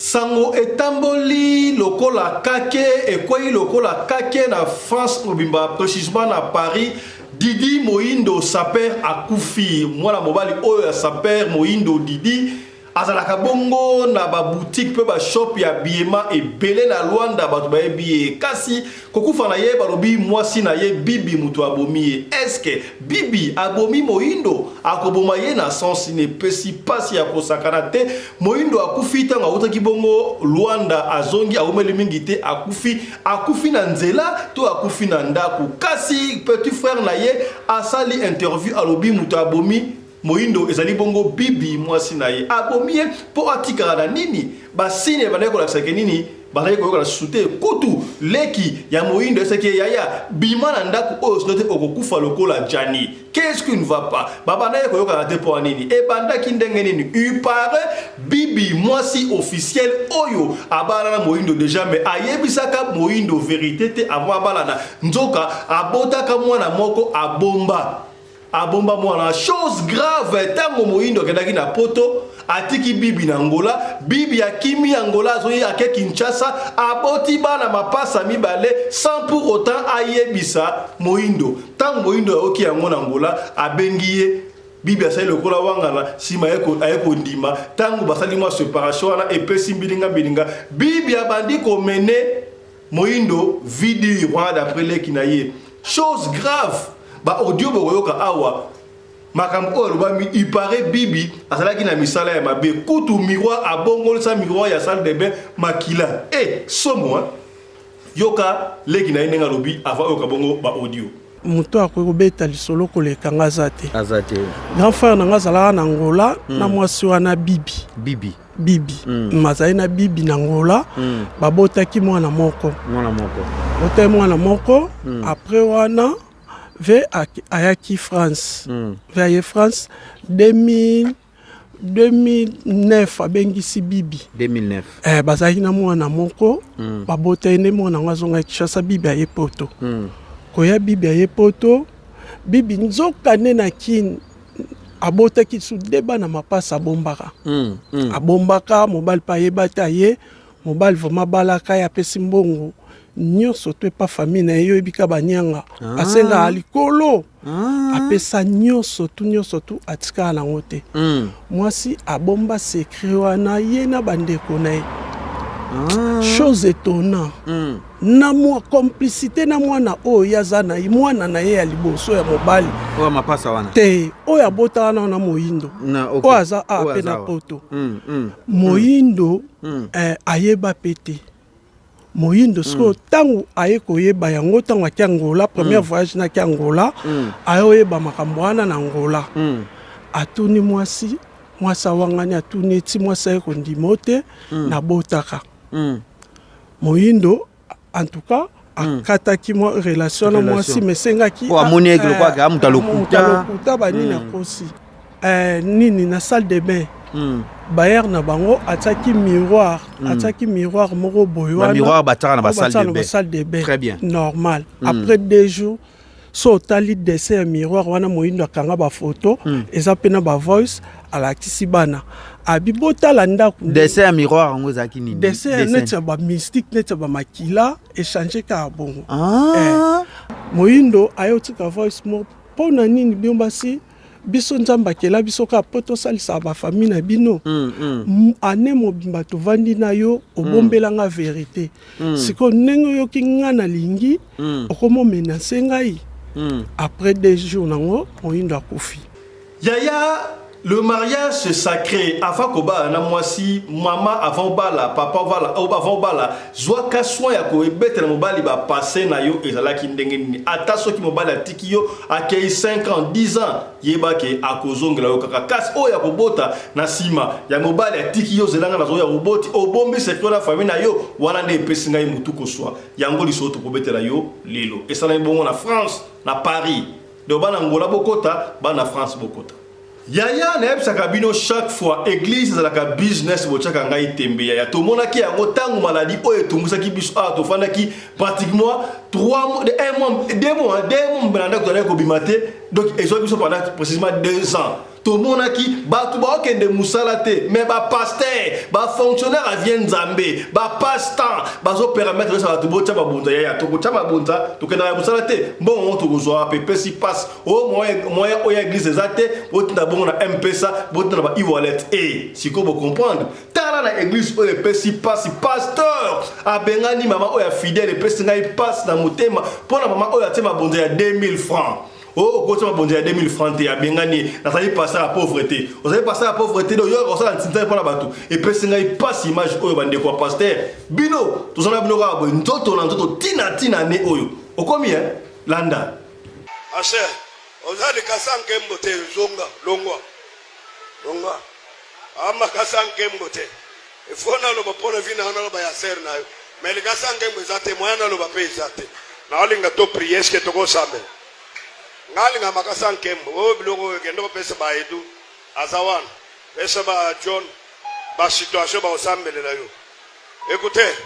Sango etamboli lokola kake, ekweyi lokola kake na France mobimba, precisement na Paris. Didi Moyindo sapeur akufi. Mwana mobali oyo ya sapeur Moyindo Didi azalaka bongo na ba boutique pe ba shop ya habillement ebele na Luanda, bato bayebi ye. Kasi kokufa na ye, balobi mwasi na ye Bibi moto abomi ye. Est-ce que Bibi abomi Moyindo? Akoboma ye na sens nini? Epesi pasi ya kosakana te. Moyindo akufi ntango awutaki bongo Luanda, azongi, awumeli mingi te, akufi. Akufi na nzela to akufi na ndako? Kasi petit frère na ye asali interview, alobi moto abomi Moyindo ezali bongo Bibi, mwasi na ye. Abomi ye mpo atikala na nini? Basigne ebandaki kolakisa ke nini? Bazalaki koyokana susu te. Kutu leki ya Moyindo ayebisaki ye, yaya, bima na ndako oyo sinon te okokufa lokola Djany. Qu'est-ce qui ne va pas? Babandaki koyokana te mpo ya nini? Ebandaki ndenge nini? Il paraît Bibi, mwasi officiel oyo abalana na Moyindo deja, mais ayebisaka Moyindo verite te avant abalana. Nzoka abotaka mwana moko, abomba. Abomba mwana. Chose grave, ntango Moyindo akendaki na Poto, atiki Bibi na Angola. Bibi akimi Angola, azoyi, ake Kinshasa, aboti bana mapasa mibale sans pour autant ayebisa Moyindo. Ntango Moyindo ayoki yango na Angola, abengi ye. Bibi asali lokola wangana, nsima aye kondima. Ntango basali mwa séparation wana, epesi mbilinga mbilinga. Bibi abandi komene Moyindo vie dure wana d'après leki na ye. Chose grave, ba audio bokoyoka awa, makambo oyo alobami. Il paraît Bibi azalaki na misala ya mabe, kutu miroir abongolisa miroir ya salle de bain makila. E somo, hein? Yoka leki na ye ndenge alobi avant oyoka bongo ba audio. Moto akoki kobeta lisolo koleka nga aza te. Aza te. Grand frère na nga azalaka na Angola na mwasi wana Bibi. Bibi. Bibi. Azali na Bibi na Angola. Babotaki mwana moko. Mwana moko. Botaki mwana moko. Après wana ve ayaki France. Ve aye France 2000, 2009, abengisi Bibi. 2009. Bazalaki na mwana moko. Babota ye nde mwana yango azongaki Kinshasa. Bibi aye Poto. Koya Bibi aye Poto, Bibi nzoka nde na Kini abotaki su de bana mapasa, abombaka. Abombaka, mobali mpe ayeba te. Aye, mobali vraiment abalaka ye, apesi mbongo nyonso to epa famille na ye. Yo oyebi ka banyanga. Asengaka likolo. Apesa nyonso tu, nyonso tu, atikala nango te. Mwasi abomba secret wana, ye na bandeko na ye. Chose étonnant, na mwa complicité na mwana oyo ye aza na ye, mwana na ye ya liboso ya mobali. Oyo mapasa wana? Te, oyo abotaka na Moyindo. Na, okay. Oyo aza awa Oyo mpe aza na awa. Poto. Moyindo ayeba mpe te. Moyindo sikoyo, ntango aye koyeba yango, ntango aki Angola, première voyage naki Angola, aye oyeba makambo wana na Angola. Atuni mwasi, mwasi awangani. Atuni eti mwasi aye kondima o te, nabotaka. Moyindo en tout cas akataki mwa relation na Relation. mwasi, mais esengaki Po amoni eke lokola aka moto alokuta. Moto alokuta banini. Akosi nini na salle de bain, bailleur na bango atiaki miroir, atiaki miroir moko boye wana. Bamiroir batiaka na oyo basalle batiaka de na bain. basalle de bain. Très bien. Normal. Après 2 jours, so otali dessin ya miroir wana, Moyindo akanga bafoto, eza mpe na bavoice, alakisi bana, abi botala ndako. Dessin ya miroir yango ezalaki nini? Dessin Dessin. neti ya bamystique, neti ya bamakila, échange kaka bongo. Moyindo aye otika voice moko: mpo na nini bino basi, biso Nzambe akela biso kaka mpo tosalisaka bafamille na bino? Ane mobimba tovandi na yo, obombelanga vérité. Sikoyo ndenge oyoki nga nalingi, okomomenacer ngai. Après 2 jours nango, Moyindo akufi. Yaya, le mariage, c'est sacré. Avant kobala na mwasi, mama avant obala, papa obala, avant obala, zwaka soin ya koebetela mobali bapassé na yo ezalaki ndenge nini. Ata soki mobali atiki yo, akei 5 ans, 10 ans, yeba ke akozongela yo kaka. Kasi oyo ya kobota na nsima ya mobali atiki yo, zelanga nazoya, oboti, obombi secret na famille na yo, wana nde epesi ngai motu koswa. Yango lisolo tokobetela yo lelo. Esalami bongo na France, na Paris. Donc bana Angola bokota, bana France bokota. Yaya, nayebisaka bino chaque fois, église ezalaka business, botiaka ngai tembe. Yaya, tomonaki yango ntango maladie oyo etungisaki biso awa, tofandaki pratiquement 3 mois, 1 mois, 2 mois, 2 mois na ndako, tozalaki kobima te. Donc ezwaki biso pendant précisément 2 ans. Tomonaki bato baokende mosala te, mais bapasteur, bafonctionnaire avie Nzambe, bapasse-temps bazopermettre esa bato botya mabonza. Yaya, tokotya mabonza, tokendaka mosala te, mbongo ngo tokozwa wapi? Epesi passe o moyen oyo ya église eza te. Botinda bongo na M-Pesa, botinda na ba e-wallet. E sikoyo bocomprendre. Tala na église oyo epesi pasi, pasteur abengani mama oyo ya fidèle. Epesi ngai pasi na motema mpo na mama oyo atie mabonza ya 2000 francs. Oyo okotia mabonza ya 2000 francs te, abengani ye. Nazali pasteur ya pauvreté, ozali pasteur ya pauvreté, do yo kosala ntinzai mpo na bato. Epesi ngai pasi image oyo. Bandeko ya pasteur, bino tozala bino kaka boye, nzoto na nzoto, ntina ntina ne oyo okomi e landa. Asher, oza likasa nkembo te, zonga, longwa, longwa. Amakasa nkembo te. Ifo naloba mpo na vi na naloba ya sere na yo. Mais likasa nkembo eza te, moyen naloba mpe eza te. Naolinga to prier, eske tokosambela? Nga alinga makasa nkembo. Oyo biloko oyo kende kopesa ba Edu aza wana. Pesa ba John ba situation bakosambelela yo. Écoutez.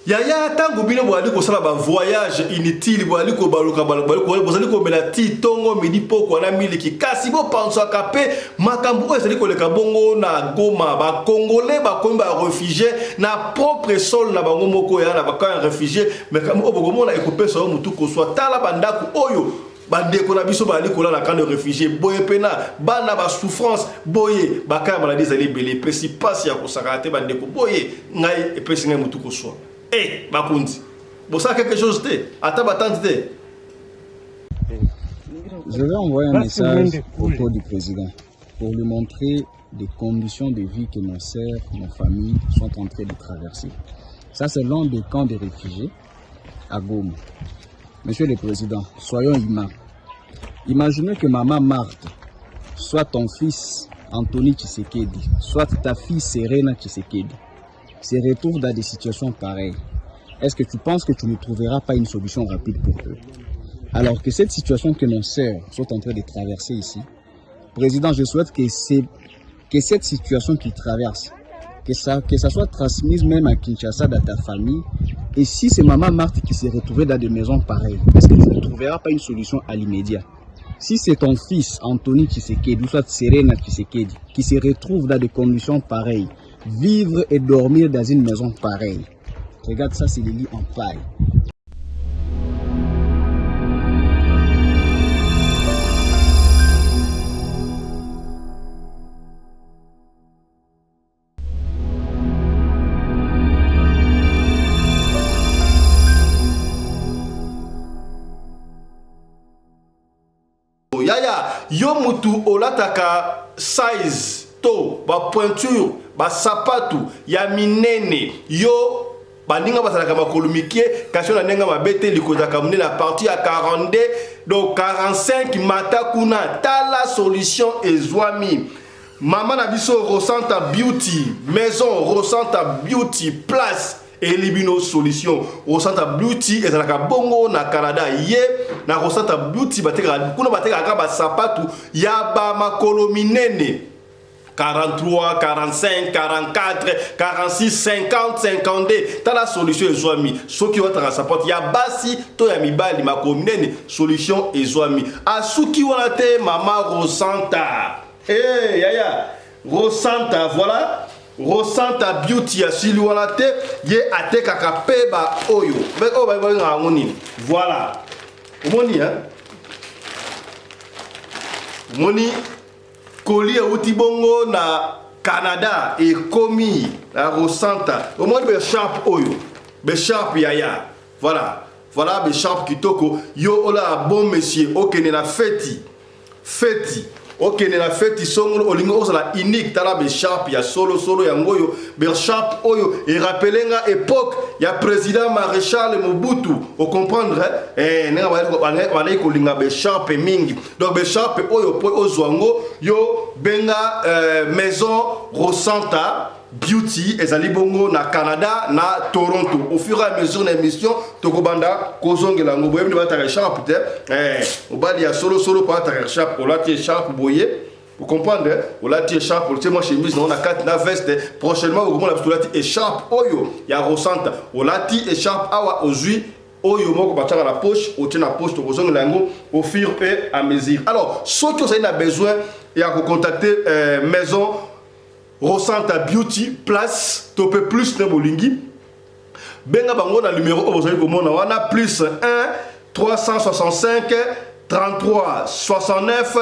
Yaya, ntango bino bozali kosala bavoyage inutile, bozali kobaluka, bozali komela ti ntongo, midi, pokwa na miliki, kasi bopansaka mpe makambo oyo ezali koleka bongo na Goma. Bakongole bakomi baréfugié na propre sol na bango moko ya na bacamp ya réfugié. Mais oyo bokomona ekopesa yo motu koswa. Tala bandako oyo bandeko na biso bazali kolala, camp de réfugié boye, mpena bana basouffrance boye, bacas ya maladie ezali ebele. Epesi mpasi ya kosakana te. Bandeko boye, ngai epesi ngai motu koswa. E bakonzi bosala quelque chose te, ata batante te. Je vais envoyer un message auprès du président pour lui montrer les conditions de vie que nos sœurs, nos familles sont en train de traverser. Ça, c'est l'un des camps de réfugiés à Goma. Monsieur le Président, soyons humains. Imaginez que maman Marthe, soit ton fils Anthony Tshisekedi, soit ta fille Serena Tshisekedi, se retrouvent dans des situations pareilles. Est-ce que tu penses que tu ne trouveras pas une solution rapide pour eux? Alors que cette situation que nos sœurs sont en train de traverser ici, Président, je souhaite que cette situation qu'ils traversent, que ça soit transmise même à Kinshasa, dans ta famille. Et si c'est maman Marthe qui s'est retrouvée dans des maisons pareilles, est-ce que tu ne trouveras pas une solution à l'immédiat? Si c'est ton fils Anthony Tshisekedi ou soit Serena Tshisekedi qui se retrouve dans des conditions pareilles, vivre et dormir dans une maison pareille, regarde ça, c'est les lits en paille. Yaya, yo mutu olataka size to bapointure, basapatu ya minene, yo baninga bazalaka makolo mike, kasi oyo na ndenge mabe te, likozalaka monene à partir ya 42, donc 45 mata kuna. Tala solution ezwami. Mama na biso Rosanta Beauty Maison, Rosanta Beauty Place eyeli bino solution. Rosanta Beauty ezalaka bongo na Canada. Ye na Rosanta Beauty batekaka kuna, batekaka basapatu ya bamakolo minene, 43, 45, 44, 46, 50, 52. Tala solution ezwami. Soki olataka sapato ya basi to ya mibali makolo minene, solution ezwami. Asuki wana te, mama Rosanta. Hey, yaya Rosanta, voilà Rosanta Beauty asili wana te, ye atekaka mpe ba oyo oyo babengaka yango nini? Voilà, omoni, hein? Omoni koli euti bongo na Canada, ekomi na Rosanta. Omoni baécharpe oyo, baécharpe yaya, voilà, voilà baécharpe kitoko. Yo olala bon monsieur, okende na feti, feti okende na feti songolo, olingi ozala unique, tala baécharpe ya solosolo yango oyo. Baécharpe oyo erappeler nga époque ya président maréchal Mobutu, ocomprendre eh, ndenge bandaki kolinga baécharpe mingi. Donc baécharpe oyo, mpo ozwa yango, yo benga Maison Rosanta Beauty, ezali bongo na Canada, na Toronto. Au fur et à mesure na émission tokobanda kozongela yango. Boyebi nde balataka écharpe te, mobali ya solosolo po alataka écharpe. Olati écharpe boye, ocomprendre, olati écharpe, otie mwa chemise nango na kati na veste. Prochainement okomona biso tolati écharpe oyo ya Rosanta. Olati écharpe awa, ozwi. Oyo moko batiaka na poche, otie na poche, tokozongela yango au fur et à mesure. Alors, soki ozali na besoin ya ko contacter euh, maison Rosanta Beauty Place to pe plus na bolingi, benga bango na numero oyo bozali komona wana plus 1 365 33 69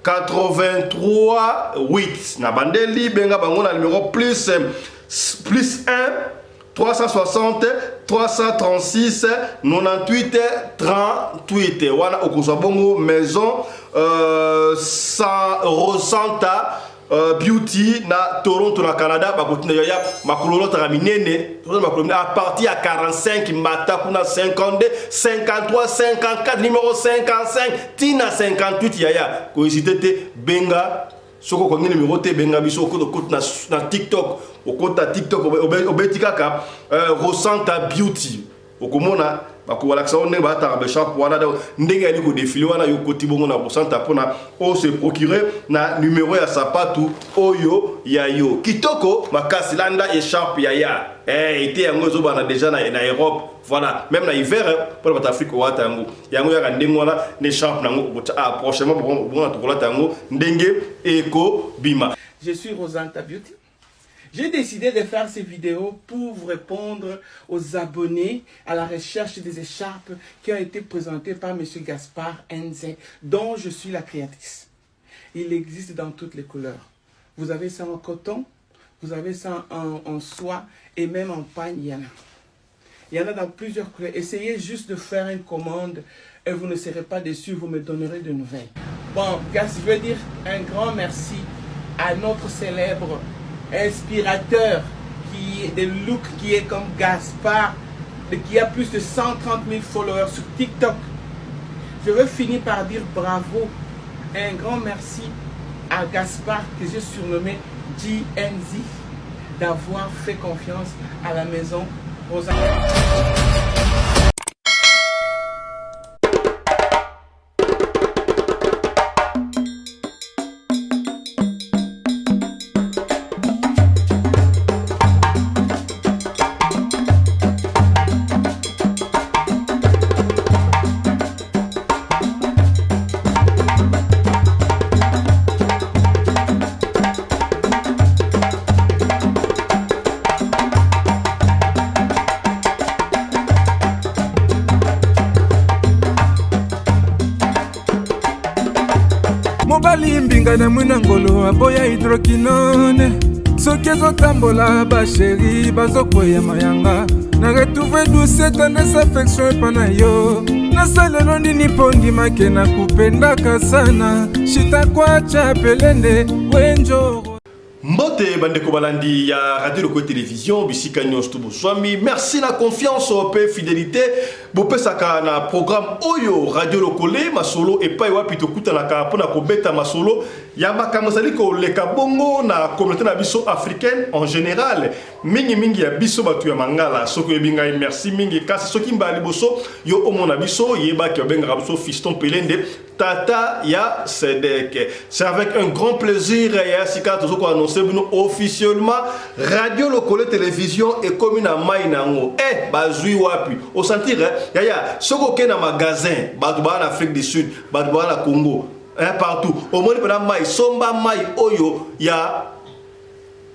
83 8 na bandeli benga bango na numero plus plus 1 360 336 98 38 wana okozwa bongo maison euh, san rosanta euh, beauty na toronto na canada bakotinda yaya makolo olotaka minene makolo minene à partir ya 45 mata kuna 52 53 54 numero 55 tina 58 yaya kohésite te benga Soki okangi numero te benga biso okota okota na, na TikTok okota TikTok obeti kaka euh, Rosanta Beauty okomona bakobalakisa yo ndenge balataka becharpe wana donc ndenge yali kodefile wana yo okoti bongo na Rosanta mpona ose procurer na numero ya sapatu oyo ya yo kitoko makasi landa echarpe ya ya eh, ete yango ezobana deja na, na Europe voilà même na hiver mpona bato Afrique owata yango yango yaka ndenge wana nde champ nango okotya ah, prochainement bongo tokolata yango ndenge ekobima. Je suis Rosanta Beauty. J'ai décidé de faire ces vidéos pour vous répondre aux abonnés à la recherche des écharpes qui ont été présentées par M. Gaspard Nze, dont je suis la créatrice. Il existe dans toutes les couleurs. Vous avez ça en coton, vous avez ça en, en soie et même en pagne, il y en a. Il y en a dans plusieurs couleurs. Essayez juste de faire une commande et vous ne serez pas déçus, vous me donnerez de nouvelles. Bon, gars, je veux dire un grand merci à notre célèbre inspirateur qui est des looks qui est comme Gaspard, qui a plus de 130 000 followers sur TikTok. Je veux finir par dire bravo, un grand merci à Gaspard que j'ai surnommé GNZ d'avoir fait confiance à la maison Rosa. Mobali mbinga na mwina ngolo aboya hydroquinone soki ezotambola basheri bazokweya mayanga na retrouve douce tendresse affection epa na yo nasalelo nini mpo ndimake na kupendaka sana shitakwacha pelende wenjoro Mbote bandeko balandi ya Radio Lokole Television bisika nyonso to boswami. Merci na confiance pe fidelité bopesaka na programme oyo Radio Lokole masolo epai wapi tokutanaka mpo na kobeta masolo ya makambo ezali koleka bongo na communauté na biso africaine en général mingi mingi ya biso bato ya mangala. Soki oyebi ngai merci mingi, kasi soki mbala liboso yo omona biso yebaki babengaka biso Fiston Pelende Tata ya Sedek. C'est avec un grand plaisir ya sika tozo ko annoncer bino officiellement Radio Lokole Télévision ekomi na mai na yango. Eh bazui wapi? O sentir eh? Yaya soki oke na magasin bato ba na Afrique du Sud, bato ba na Congo, eh, partout. Omoni pena mai somba mai oyo ya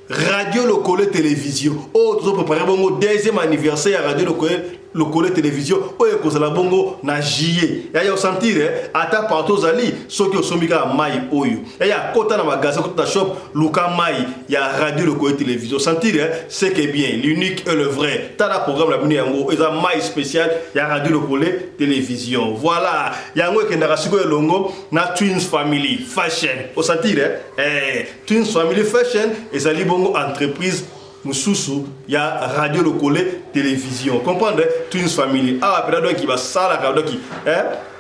Radio Lokole Télévision. Oyo tozo préparer bongo deuxième anniversaire ya Radio Lokole Lokole Télévision oyo ekozala bongo na juillet. Yaya osentir eh, ata partout ozali soki osombi kaka mai oyo. Yaya kota na magasin, kota na shop, luka mai ya Radio Lokole Télévision. Sentir eh, c'est que bien, l'unique et le vrai. Tala programme na bino yango eza mai spécial ya Radio Lokole Télévision. Voilà, yango ekendaka sikoyo elongo na Twins Family Fashion. Osentir eh, eh Twins Family Fashion ezali bongo entreprise mususu ya Radio Lokole Télévision. Comprendre Twins Family. Ah, pena donc basalaka donc eh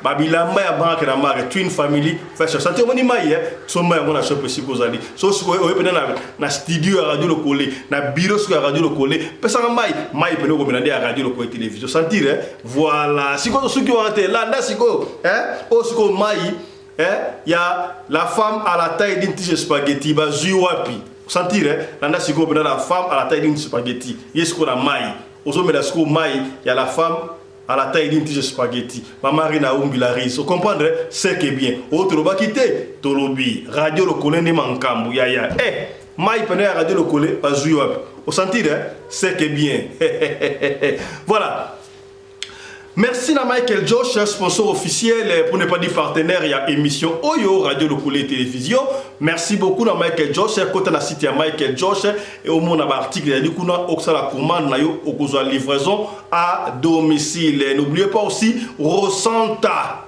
ba bilamba ya marque na marque Twin Family Fashion. Santé omoni mai eh somba yango na shop esika ozali. So sikoyo oyo pena na, na studio ya Radio Lokole, na bureau sikoyo ya Radio Lokole, pesaka mai, mai pena okomela nde ya Radio Lokole Télévision. Sentir eh voilà. Sikoyo soki wana te landa sikoyo eh oyo sikoyo mai Eh, ya la femme à la taille d'une tige spaghetti bazui wapi sentir eh landa sikoyo pena la femme à la taille d'une spaghetti ye sikoyo na mai ozomela sikoyo mai ya la femme À la taille d'une tige spaghetti. Mama Rina Umbi la riz. Comprendre, c'est que bien. Oyo tolobaki te, tolobi. Radio Lokole nde mankambu ya ya. Eh, mai pene ya Radio Lokole bazui wapi? Osentir, hein? C'est que bien. Voilà. Merci na Michael Josh, sponsor officiel, pour ne pas dire partenaire, il y a émission Oyo, Radio Lokole Télévision. Merci beaucoup na Michael Josh, kota na site ya Michael Josh, et au monde article ya kuna oksala commande na yo okozwa livraison à domicile. N'oubliez pas aussi Rosanta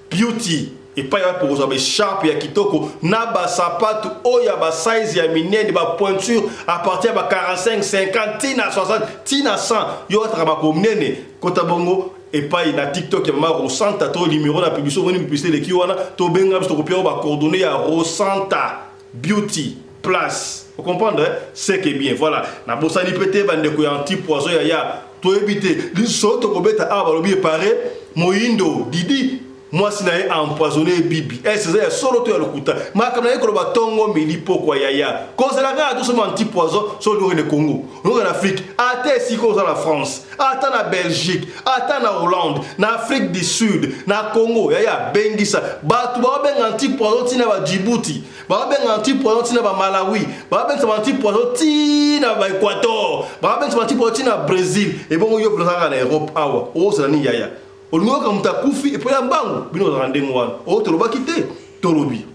Beauty epai wapi okozwa baecharpe ya kitoko na basapatu oyo ya basize ya minene, bapointure à partir ya ba 45, 50 tina 60 tina 100. Yo ataka makolo minene, kota bongo epai na TikTok ya mama Rosanta to numéro na publicité. Omoni publicité eleki wana, tobenga biso, tokopia oyo bacoordonnées ya Rosanta Beauty Place. Ocomprendre, c'est que bien. Voilà, nabosani mpe te bandeko ya anti poison ya ya toyebi te lisolo tokobeta awa. Balobi epare Moyindo Didi, mwasi na ye empoisonné Bibi. Ese eza ya solo to ya lokuta? Makambo na ye koloba ntongo, midi, pokwa yaya, kozala kaka tosoma anti poison. So olingi okende Congo, olingi na Afrique, ata esika oza na France, ata na Belgique, ata na Hollande, na Afrique du Sud, na Congo, yaya, bengisa bato baobenga anti poison ntina ba Djibouti, baobenga anti poison ntina ba Malawi, baobengisa ba anti poison ntina baÉquateur, baobengisa ba anti poison ntina Brésil. Ebongo yo mpenza kaka na Europe awa, ozala nini yaya? Olingi oyoka moto akufi epo ya mbangu? Bino ozalaka ndenge wana. Oyo tolobaki te, tolobi.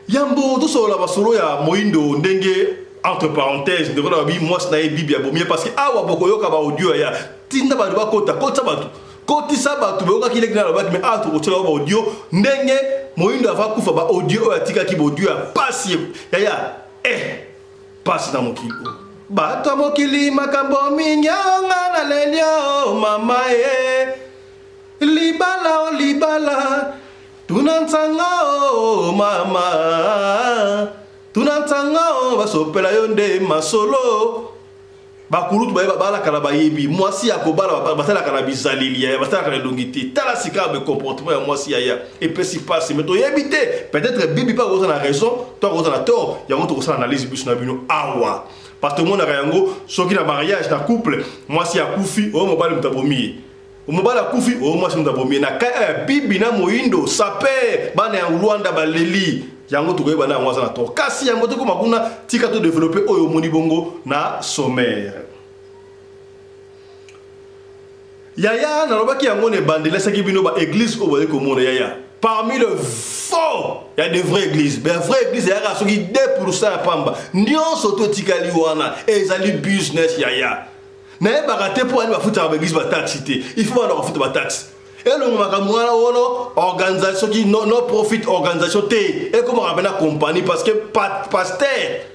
Yambo tosolola masolo ya Moyindo, ndenge entre parenthèse ndeko na babi mwasi na ye Bibi abomi ye, parce que awa bokoyoka baaudio ya tinda bato bakota, kotisa bato, kotisa bato boyokaki leki na alobaki. Mais awa tokotiela ba baaudio ndenge Moyindo ava kufa, baaudio oyo atikaki, baaudio ya pasi yaya. Eh, pasi na mokili oyo, bato ya mokili, makambo mingi onga na leli o mama ye libala o libala. Tuna nsango o mama, tuna nsango, basopela yo nde masolo. Bakulutu bayeba, balaka na bayebi mwasi ya kobala, basalaka na bizaleli yaya, basalaka na elongi te. Tala sika ya comportement ya mwasi yaya, epesi pasi. Mais toyebi te, peut-être Bibi mpe akoza na raison to akoza na tort. Yango tokosala analyse biso na bino awa, parce que tomonaka yango soki na mariage, na couple, mwasi akufi, oyo mobali moto abomi ye, mobali akufi, oyo mwasi moto abomi ye. Na ka ya Bibi na Moyindo sape, bana ya Lwanda baleli yango, tokoyeba na yango aza na tort. Kasi yango tokoma kuna, tika todévelopper oyo omoni bongo na sommaire yaya. Nalobaki yango na ebandeli, esaki bino baéglise oyo bazali komona yaya. Parmi le faux, ya de vraie église, ba vraie église eyaka soki 2 ya pamba. Nyonso to etikali wana ezali business yaya. Nayebaka te mpo ani bafutaka baéglise bataxe te. Il faut bana kofuta bataxe elongo makambo wana wono organisation soki no profit organisation te, ekomaka mpe na compagnie, parce que pasteur,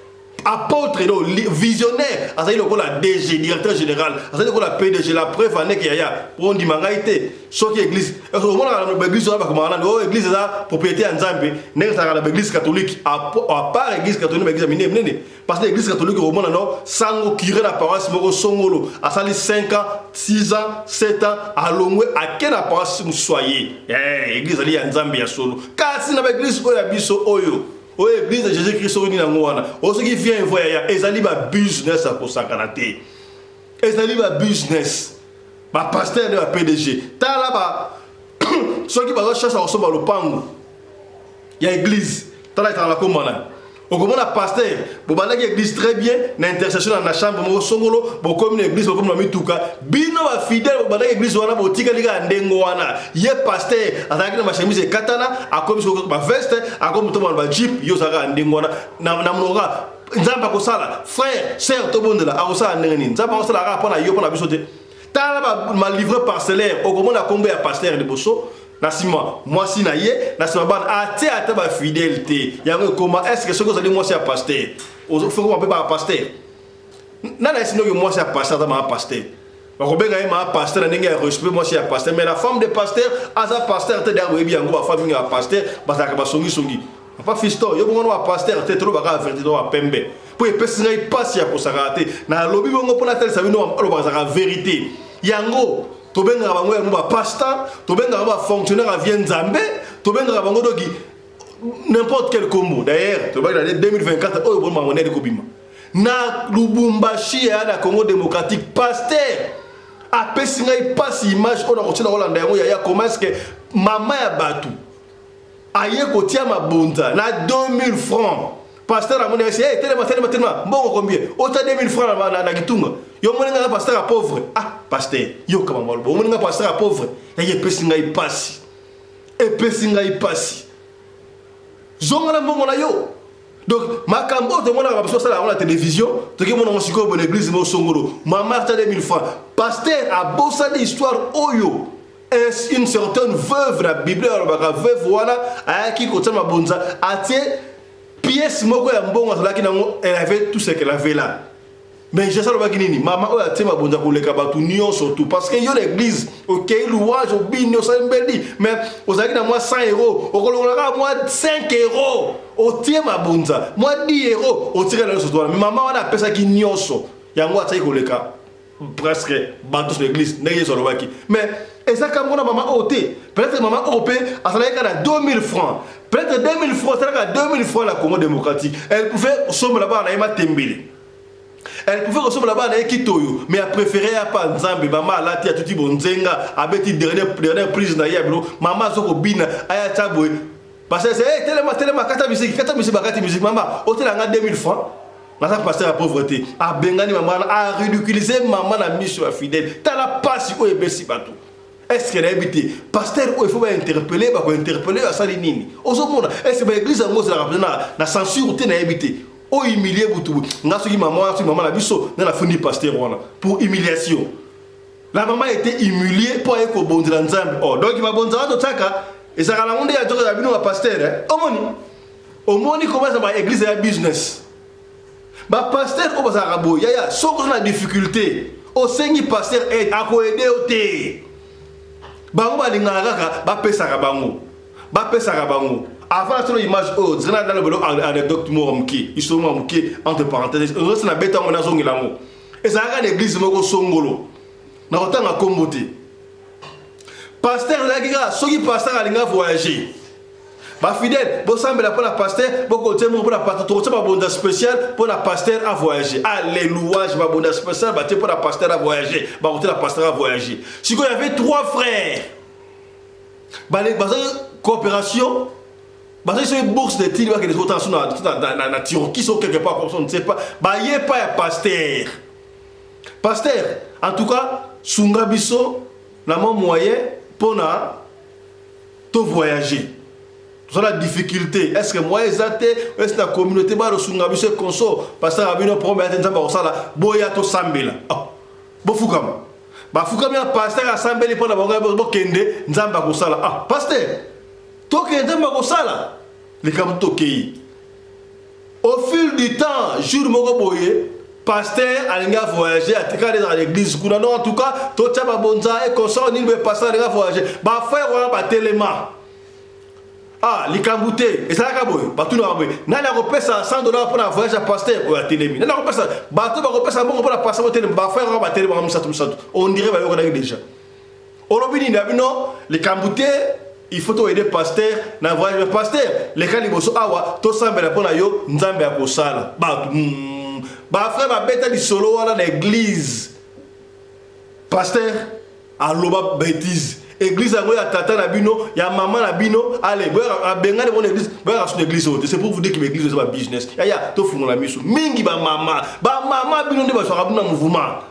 apôtre, no visionnaire azali lokola DG, directeur général, azali lokola PDG. La preuve andeke yaya, po ondima ngai te, soki église omonaka na baéglise wana bakomaka nani oyo église eza propriété ya Nzambe, ndenge ezalaka na baéglise catholique. À part église catholique, baéglise ya minene minene, parce que église catholique omona no sango, curé na paroisse moko songolo, asali 5 ans, 6 ans, 7 ans, alongwe, ake na paroisse mosusu aye. Église ezali ya Nzambe ya solo. Kasi na baéglise oyo ya biso oyo, oyo église de Jésus Christ oyo nini yango wana, oyo soki vient voya ya, ezali babusiness ya kosakana te, ezali babusiness. Bapasteur nde ba PDG. Tala ba soki bazwa chance ya kosomba lopango ya église, tala etaka na komba na okomona pasteur. Bobandaki église très bien na intercession na chambre moko songolo, bokomi na église, bokomi na mituka. Bino bafidèle bobandaki église wana, botikali kaka ndenge wana. Ye pasteur azalaki na bachemise ekatana, akomi soko baveste, akomi tomona bajeep. Yo ozalaka kaka ndenge wana na monoko Nzambe akosala. Frère, sœur, tobondela. Akosala ndenge nini? Nzambe akosala kaka mpo na yo, mpo na biso te. Tala balivret parcellaire, okomona kombo ya pasteur liboso, na nsima mwasi na ye, na nsima bana, atie ata bafidèle te. Yango ekoma est-ce soki ozali mwasi ya pasteur, fokoma mpe bapasteur nana esi noki mwasi ya pasteur aza maa pasteur, bakobenga ye maa pasteur na ndenge ya respect, mwasi ya pasteur. Mais la femme de pasteur aza pasteur te. D'ailleurs oyebi yango, bafemme mingi ya pasteur bazalaka basongisongi. Papa Fiston, yo bongo na bapasteur te. Tolobaka vérité to bapembe, mpo epesi ngai mpasi ya kosakaka te. Nalobi bongo mpo natalisa bino, alobaka ezalaka vérité. Yango tobengaka bango yango bapasteur, tobengaka bafonctionnaire avie Nzambe, tobengaka bango doki n'importe quel kombo. D'ailleurs tolobaki na 2024 oyo bono bango ndenge kobima na Lubumbashi ya na Congo démocratique, pasteur Apesi ngai pasi image oyo nakotia nakolanda yango yaya. Comment est-ce que mama ya bato aye kotia mabonza na 2000 francs? Pasteur amoni ayesi: "Hey, telema, telema, telema! Mbongo combien otia 2000 francs na kitunga? Yo omoni ngai pasteur ya pauvre?" Ah, pasteur, yoka mama loba: "Omoni ngai pasteur ya pauvre?" Yaye, epesi ngai pasi, epesi ngai pasi. Zonga na mbongo na yo. Donc makambo oyo tomonaka babiso basala yango na télévision, toki mona yango sikoyo bona église mo songolo. Mama atia 2000 francs, pasteur abosani histoire oyo une certaine veuve na Bible alobaka. Veuve wana ayaki kotia mabonza, atie pièce moko ya mbongo azalaki nango. Elle avait tout ce qu'elle avait là. Mais Jésus alobaki nini? Mama oyo atie mabonza koleka bato nyonso tout. Parce que yo na église okei louange, obini, osali mbeli, mais ozalaki na mwa 100 euro, okolongola kaka mwa 5 euro, otie mabonza, mwa 10 euro, otikala nyonso to wana. Mais mama wana apesaki nyonso, yango atiaki koleka presque bato sur l'église, ndenge Yesu alobaki. Mais ezaka mona mama oyo te. Peut-être mama oyo mpe azalaki kaka na 2000 francs. Peut-être 2000 francs asalaka 2000 francs na Congo démocratique, elle pouvait osombela bana na ye matembele, elle pouvait kosombela bana na ye kitoyo, mais apréféré ya pa Nzambe. Mama alati, atuti bonzenga, abeti dernière prise na ye ya bilo. Mama azo kobina, aya tia boye, parce que hey, telema, telema, kata musique, kata musique. Bakati musique. Mama otelanga 2000 francs, naza pasteur ya pauvreté. Abengani mama wana, aridiculiser mama na miso ya fidèle. Tala pasi oyo ebesi bato. Est ce que nayebi te, pasteur oyo, il faut bainterpeller, bakointerpeller oyo asali nini? Ozomona, est ce que baéglise yango ozalaka mpenza na censure te? Nayebi te. Oyo humilie butu nga, soki mama wana, soki mama na biso nde nafundi pasteur wana pour humiliation. La maman était humiliée mpo aye kobonzela Nzambe. Oh, donc babonzaka, totiaka, ezalaka nango nde ya nzoka ya bino bapasteur. Omoni, omoni comment eza baéglise ya business. Bapasteur oyo bazalaka boye, yaya, soki oza na difficulté, osengi pasteur aide, akoaider yo te. Bango balingaka kaka bapesaka bango, bapesaka bango. Avant nasolo image oyo, zela nalobelo anecdote moko moke, histoire moko moke, entre parenthèse. Ozosi na beta yango, nazongela yango. Ezalaka na église moko songolo, na kotanga nkombo te. Pasteur ezalaki kaka soki pasteur alinga voyager, bafidèle bosambela mpo na pasteur, bokotia moko mpo na pasteur, tokotia mabonza spécial mpo na pasteur a voyager. Ale louange, mabonza spécial batie mpo na pasteur a voyager, bakotia na pasteur a voyager. Sikoyo y avait trois frères, bazali coopération, bazali soki bourse d'étude, bakende kotanga so na Turquie, so quelque part comme ça, on ne sait pas. Baye pa ya pasteur: "Pasteur, en tout cas sunga biso na mwa moyen mpona tovoyager, tozala difficulté. Est ce que moyen eza te? Est ce na communauté balosunga biso consort?" Pasteur abino: "Problème ya te, Nzambe akosala, boya tosambela." Oh, bofukama. Bafukami ya pasteur, asambeli mpo na bango: "Bokende, Nzambe akosala." "Ah pasteur, tokende, Nzambe akosala likambo." Tokei. Au fil du temps, jour moko boye, pasteur alingi avoyage, atikali ezala na église kuna: "Non, en tout cas totia babonza e consort nini boye." Pasteur alingi avoyage, bafrère wana batelema: "Ah, likambo te." Ezalaka boye, batunaka boye: "Nani akopesa 100 dollar mpona voyage ya pasteur oyo?" Atelemi: "Nani akopesa?" Bato bakopesa mbongo mpona pasteur botelema. Bafrère wana batelemaka misato misato, on dirait bayokanaki déjà. "Olobi nini?" "Abino likambo te, il faut toaider pasteur na voyage. Pasteur, leka liboso awa, tosambela mpo na yo, Nzambe akosala." Bato bafrère babeta lisolo wana na église: "Pasteur aloba bêtise, église yango ya tata na bino, ya mama na bino." Ale abengani bona église, boyaka so na église oyo te. C'est pour vous dire que baéglise eza babusiness. Yaya, tofungola miso mingi. Bamama, bamama, bino nde bazwaka bino na mouvement,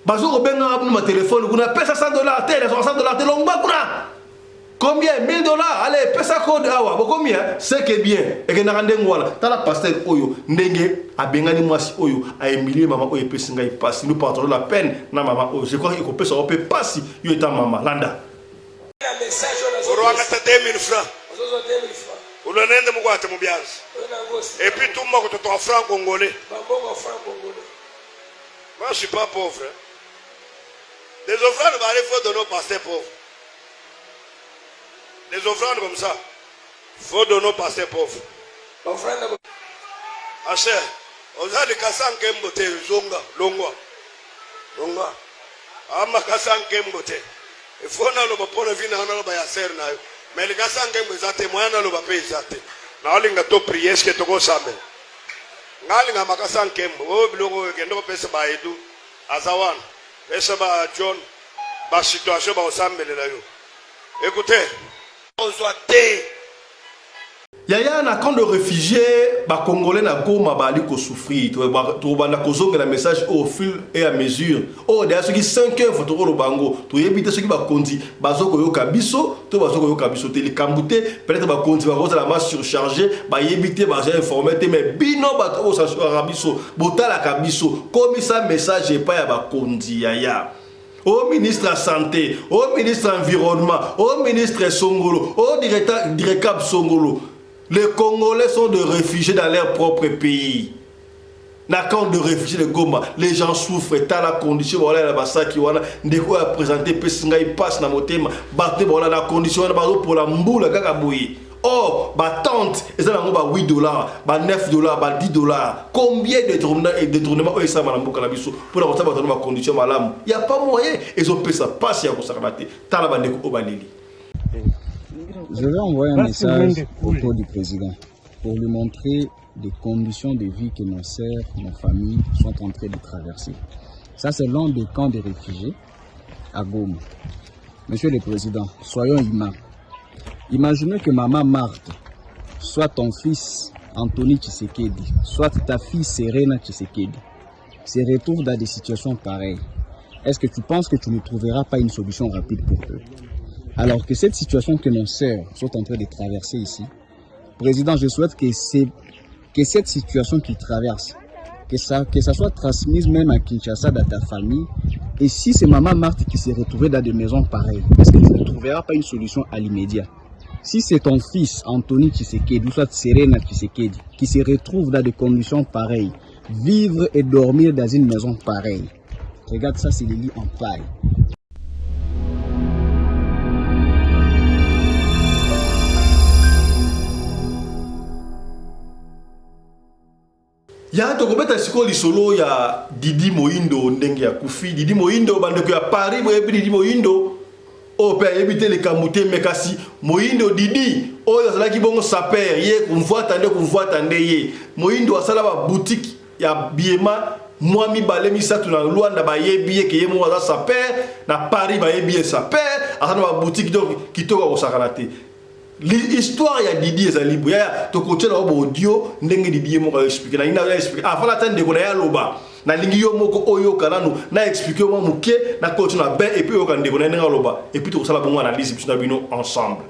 bazo kobengaka bino batelefone kuna: "Pesa 100 dollar." "Te, nazwaka 100 dollar te, longwa kuna." "Combien?" "1000 dollars." "Allez, pesa code awa." Bokomi, c'est que bien ekendaka ndenge wana. Tala pasteur oyo, ndenge abengani mwasi oyo, ahumilie mama oyo. Epesi ngai pasi. Nous partageons la peine na mama oyo. Je crois ekopesa ngo mpe pasi yo eta mama. Landa. Urwangata 2000 francs, ulonende mukwate mubyanzi, et puis tumba kutotoka franc congolais. Moi, je suis pas pauvre, hein. Des offrandes, bah, il faut donner aux pasteurs pauvres. Des offrandes comme ça, faut donner aux pasteurs pauvres. Ashe oza likasa nkembo te, zonga, longwa, longwa. Amakasa nkembo te. Ifo naloba mpona vi na naloba ya sere na yo, mais likasa nkembo eza te, moya naloba mpe eza te. Naolinga to prier eske tokosambela. Nga alinga makasa nkembo oyo, biloko oyo ekende kopesa baedu aza wana. Pesa ba John ba situation bakosambelela yo. Écoutez. Ozwa te. Yaya na camp de refugie ba congolais na Goma baali ko souffrir tokobanda kozongela message oyo au fur et à mesure oyo deja soki 5 heures faut tokoloba yango toyebi te soki bakonzi bazo koyoka biso to bazo koyoka biso te likambo te peut-être bakonzi bakozala ma surcharge bayebi te baza informe te mais bino bato oyo bosasuraka biso botalaka biso komisa message epai ya bakonzi yaya au ministre ya santé au ministre ya environnement au ministre songolo au directeur direcab songolo les congolais sont de réfugiés dans leur propre pays na camp de réfugiés de Goma les gens souffrent tala condition baola na basaki wana ndeko oyo apresente epesi ngai mpasi na motema bato te baola na condition wana bazopola mbula kaka boye or batente eza nango ba 8 dollars ba 9 dollars ba 10 dollars combien de détournement oyo esalama na mboka na biso mpona kosala bato na bacondition malamu ya pas moyen ezopesa mpasi ya kosakana te tala bandeko oyo baleli Je vais envoyer un message auprès du président pour lui montrer des conditions de vie que nos sœurs, nos familles sont en train de traverser. Ça, c'est l'un des camps de réfugiés à Goma. Monsieur le Président, soyons humains. Imaginez que maman Marthe soit ton fils Anthony Tshisekedi, soit ta fille Serena Tshisekedi, se retrouve dans des situations pareilles. Est-ce que tu penses que tu ne trouveras pas une solution rapide pour eux Alors que cette situation que nos sœurs sont en train de traverser ici, Président, je souhaite que, que cette situation qu'ils traversent, que ça, que ça soit transmise même à Kinshasa, dans ta famille, et si c'est maman Marthe qui s'est retrouvée dans des maisons pareilles, est-ce que tu ne trouveras pas une solution à l'immédiat Si c'est ton fils, Anthony Tshisekedi, ou soit Serena Tshisekedi, qui se retrouve dans des conditions pareilles, vivre et dormir dans une maison pareille, regarde ça, c'est les lits en paille. Ya tokobeta sikoyo lisolo ya Didi Moyindo ndenge akufi. Didi Moyindo bandeko ya Paris boyebi Didi Moyindo oyo mpe ayebi te likambo te me kasi Moyindo Didi oyo azalaki bongo saper ye kumvwata nde kumvwata nde ye Moyindo asala ba boutique ya biema mwa mibale misato na Luanda bayebi ye ke ye moko aza saper na Paris bayebi ye saper aza na ba boutique donc kitoko akosakana te Histoire ya Didi ezali boye yaya tokotiela yo baaudio ndenge Didi ye moko aexplike nalingi na explike avant ata ndeko na ye aloba nalingi yo moko oyoka nanu na explike yo mwa moke na koti na bain epuis oyoka ndeko na ye ndenge aloba epuis tokosala bongo analyse biso na bino ensemble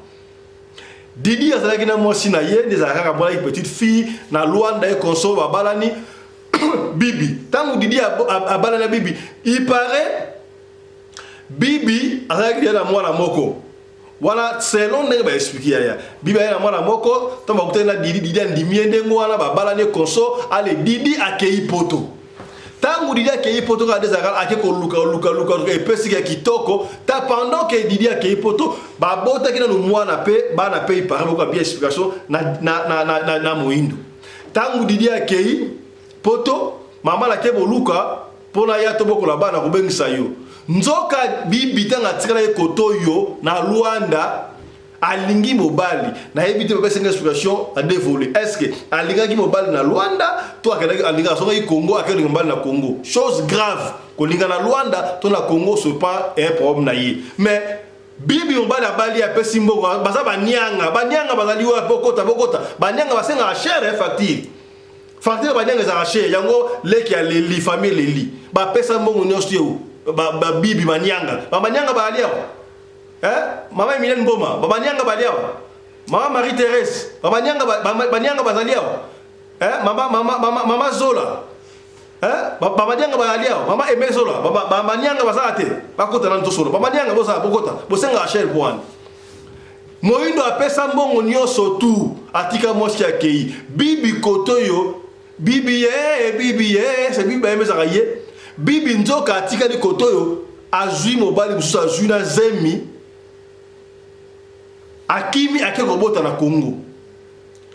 Didi azalaki na mwasi na ye nde ezalaka kaka mwanaki petite fille na Luanda ye consort babalani Bibi ntango Didi abalani na Bibi il paraît Bibi azalaki deja na mwana moko wana selon ndenge ba explique yaya Bibi aye na mwana moko ntango bakutani na Didi Didi andimi ye ndenge wana babalani konso ale Didi akei poto ntango Didi akei poto kaka ezalaka ake koluka luka luka luka epesiki ya kitoko ta pendant que Didi akei poto babotaki nanu mwana mpe bana mpe ipare boka bien explication na, na, na, na, na, na moyindo ntango Didi akei poto mama nake boluka Mpo naya tobokola bana kobengisa yo. Nzoka bibi ntango atikalaki koto yo na Luanda alingi mobali nayebi te bapesi nga explication a devole est ce que alingaki mobali na Luanda to akendaki alingaka azongaki Congo akendaki mobali na Congo chose grave kolinga na Luanda to na Congo ce pas un problème na ye mais bibi mobali abali apesi mbongo baza banianga banianga bazali wapi bokota bokota banianga basengaka cher eh, facture Facture ba nyanga ezalaka cher yango leki aleli famille eleli bapesa mbongo nyonso yo ba bibi manyanga ba manyanga baali awa eh mama Emilienne Mboma ba manyanga baali awa mama Marie Thérèse ba manyanga ba nyanga bazali awa eh mama mama mama, mama Zola eh ba manyanga baali awa mama Aimé Zola ba, ba manyanga bazala te bakota na ntosola ba manyanga bozala bokota bosengaka cher po wana Moyindo apesa mbongo nioso tout atika mwasi akeyi bibi kotoyo bibi ye bibi ye se bibi bayembe ezaka ye bibi nzoka atikali kotoyo azui mobali mosusu azui na zemi akimi ake kobota na Congo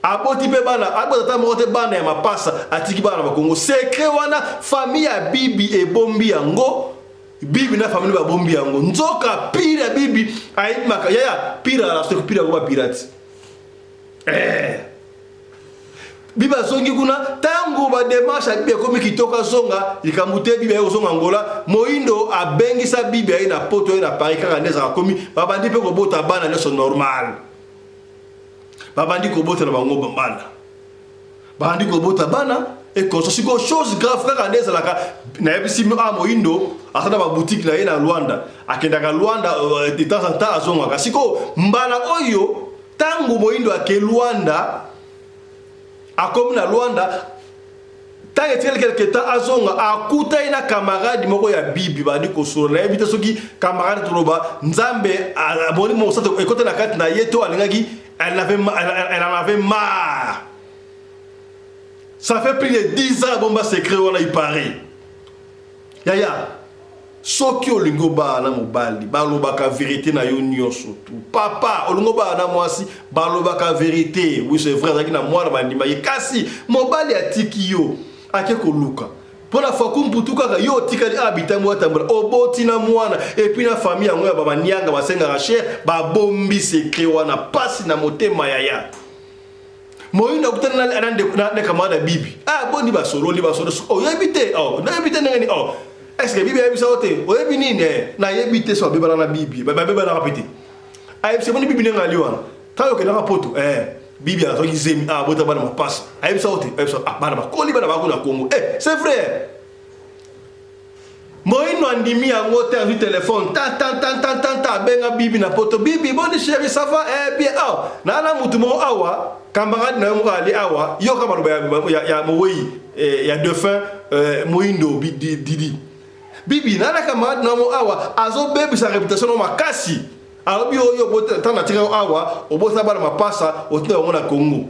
aboti mpe bana abota ata moko te bana ya mapasa atiki bana na bakongo secret wana famille ya bibi ebombi yango Bibi na famille babombi yango. Nzoka pire ya bibi ayebi maka yaya pire ala soki pire yango ba pirate. Eh. Bibi azongi kuna ntango bademarche ya Bibi ekomi kitoko azonga likambo te. Bibi aye kozonga Angola, Moindo abengisa Bibi aye na Poto, aye na Paris kaka nde ezalaka komi babandi mpe kobota bana nyonso normal. Babandi kobota na bango bana, babandi kobota bana ekonso. Sikoyo chose grave kaka nde ezalaka, nayebisi bino a Moindo aza na baboutique na ye na Luanda, akendaka Luanda de temps en temps azongaka. Sikoyo mbala oyo ntango Moindo ake Luanda, akomi na Luanda, ntango etikali quelque temps azonga, akutani na camarade moko ya Bibi, bandi kosolola. Nayebi te soki camarade toloba Nzambe amoni mosato ekota na kati na ye to alingaki, elle en avait marre. Ça fait plus de 10 ans bomba secret wana. Il paraît, yaya, soki olingi obala na mobali, balobaka vérité na yo nyonso tu. Papa, olingi obala na mwasi, balobaka vérité. Oui, c'est vrai, azalaki na mwana, bandimaki, kasi mobali atiki yo, ake koluka mpo na faku mputu kaka yo otikali awa, bitambo atambola, oboti na mwana et puis na famille yango ya bamanianga basengaka cher, babombi secret wana, pasi na motema. Yaya, Moyindo akutani na camarade ya Bibi. Ah, boni, basololi, basololi. Oyebi te? Oh, nayebi te. Ndenge nini? Oh, est ce que Bibi ayebisa yo te? Oyebi nini? Nayebi te. So babebana na Bibi, babebanaka mpe te. Ayebisa boni Bibi ndenge ali wana ntango okendaka Poto. Bibi azwaki zemi, abota bana mapasa. Ayebisa yo te? Ayebisa. Ah, bana bakoli, bana bako na Congo. C'est vrai, Moyindo andimi yango te. Azwi telefone, ta ta ta ta ta ta, abenga Bibi na Poto. Bibi, boni chéri, ça va? Bien. Awa naa na mutu moko awa, camarade na yo moko ali awa. Yoka maloba ya mowei ya défunt Moyindo Didi. Bibi, naa na camarade na yo moko awa, azobebisa réputation no makasi. Alobi oyo ntango natika yo awa, obosana bana mapasa, otinda bango na Congo.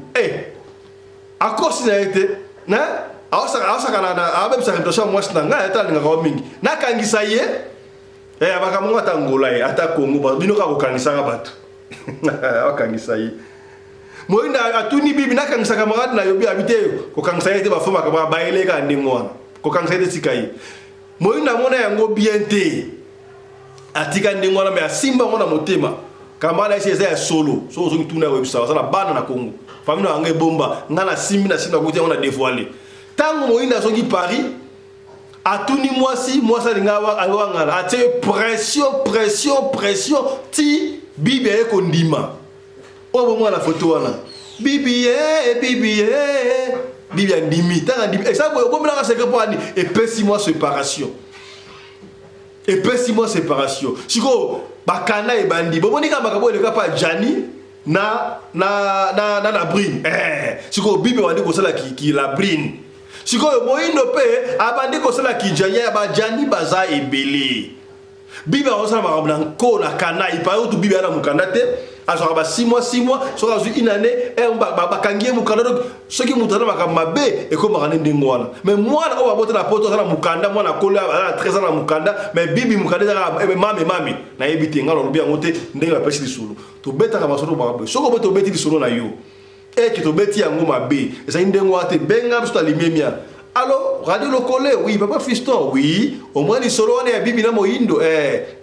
Akosi na ye te na aosaka abebisa réputation ya mwasi na ngai, ata alingaka yo mingi. Nakangisa ye makambo ngo, ata Angola ye, ata Congo, bino kaka kokangisaka bato. Akangisa ye. Moyindo atuni Bibi: nakangisa camarade na yo? Bi abi te, kokangisa ye te, bafo makambo abayele kaka ndenge wana, kokangisa ye te, tika ye. Moyindo amona yango bien te, atika ndenge wana, me asimba yango na motema. Camarade ayesi eza ya solo. Soki ozongi tuna, oyebisa aza na bana na Congo, famille na yango ebomba. Nga nasimbi, nasimbi, nakuti yango na dévoile. Ntango Moyindo azongi Paris, atuni mwasi, mwasi alinga awangana, atie pression, pression, pression, ti Bibi aye kondima. Oyo bomwana na foto wana, Bibi ye, Bibi ye, Bibi andimi. Ntango andimi, eza boye, obomelaka secret mpo ani epesi mwa séparation, epesi mwa séparation. Sikoyo bakanda ebandi. Bomoni kaka makambo eleka mpa Jani na Labrine. Sikoyo Bibi abandi kosala ki Labrine, sikoyo Moyindo mpe abandi kosala kijani ya bajani. Baza ebele. Bibi akosala makambo na nko na kana ipaye kutu. Bibi ana mokanda te, azwaka ba 6 mois, 6 mois, soki azwi une année, bakangi ye mokanda. Donc soki moto aza na makambo mabe, ekomaka nde ndenge wana. Mais mwana oyo babota na Poto aza na mokanda, mwana akoli, aza na 13 ans na mokanda. Mais Bibi mokanda ezaka mame mame. Nayebi te, ngai nalobi yango te. Ndenge bapesi lisolo, tobetaka masolo baka boye. Soki oboyi, tobeti lisolo na yo eke tobeti yango mabe, ezali ndenge wana te. Benga biso, talimemia. Allo, Radio Lokole? Oui, papa Fiston. Oui, omoni lisolo wana ya Bibi na Moyindo?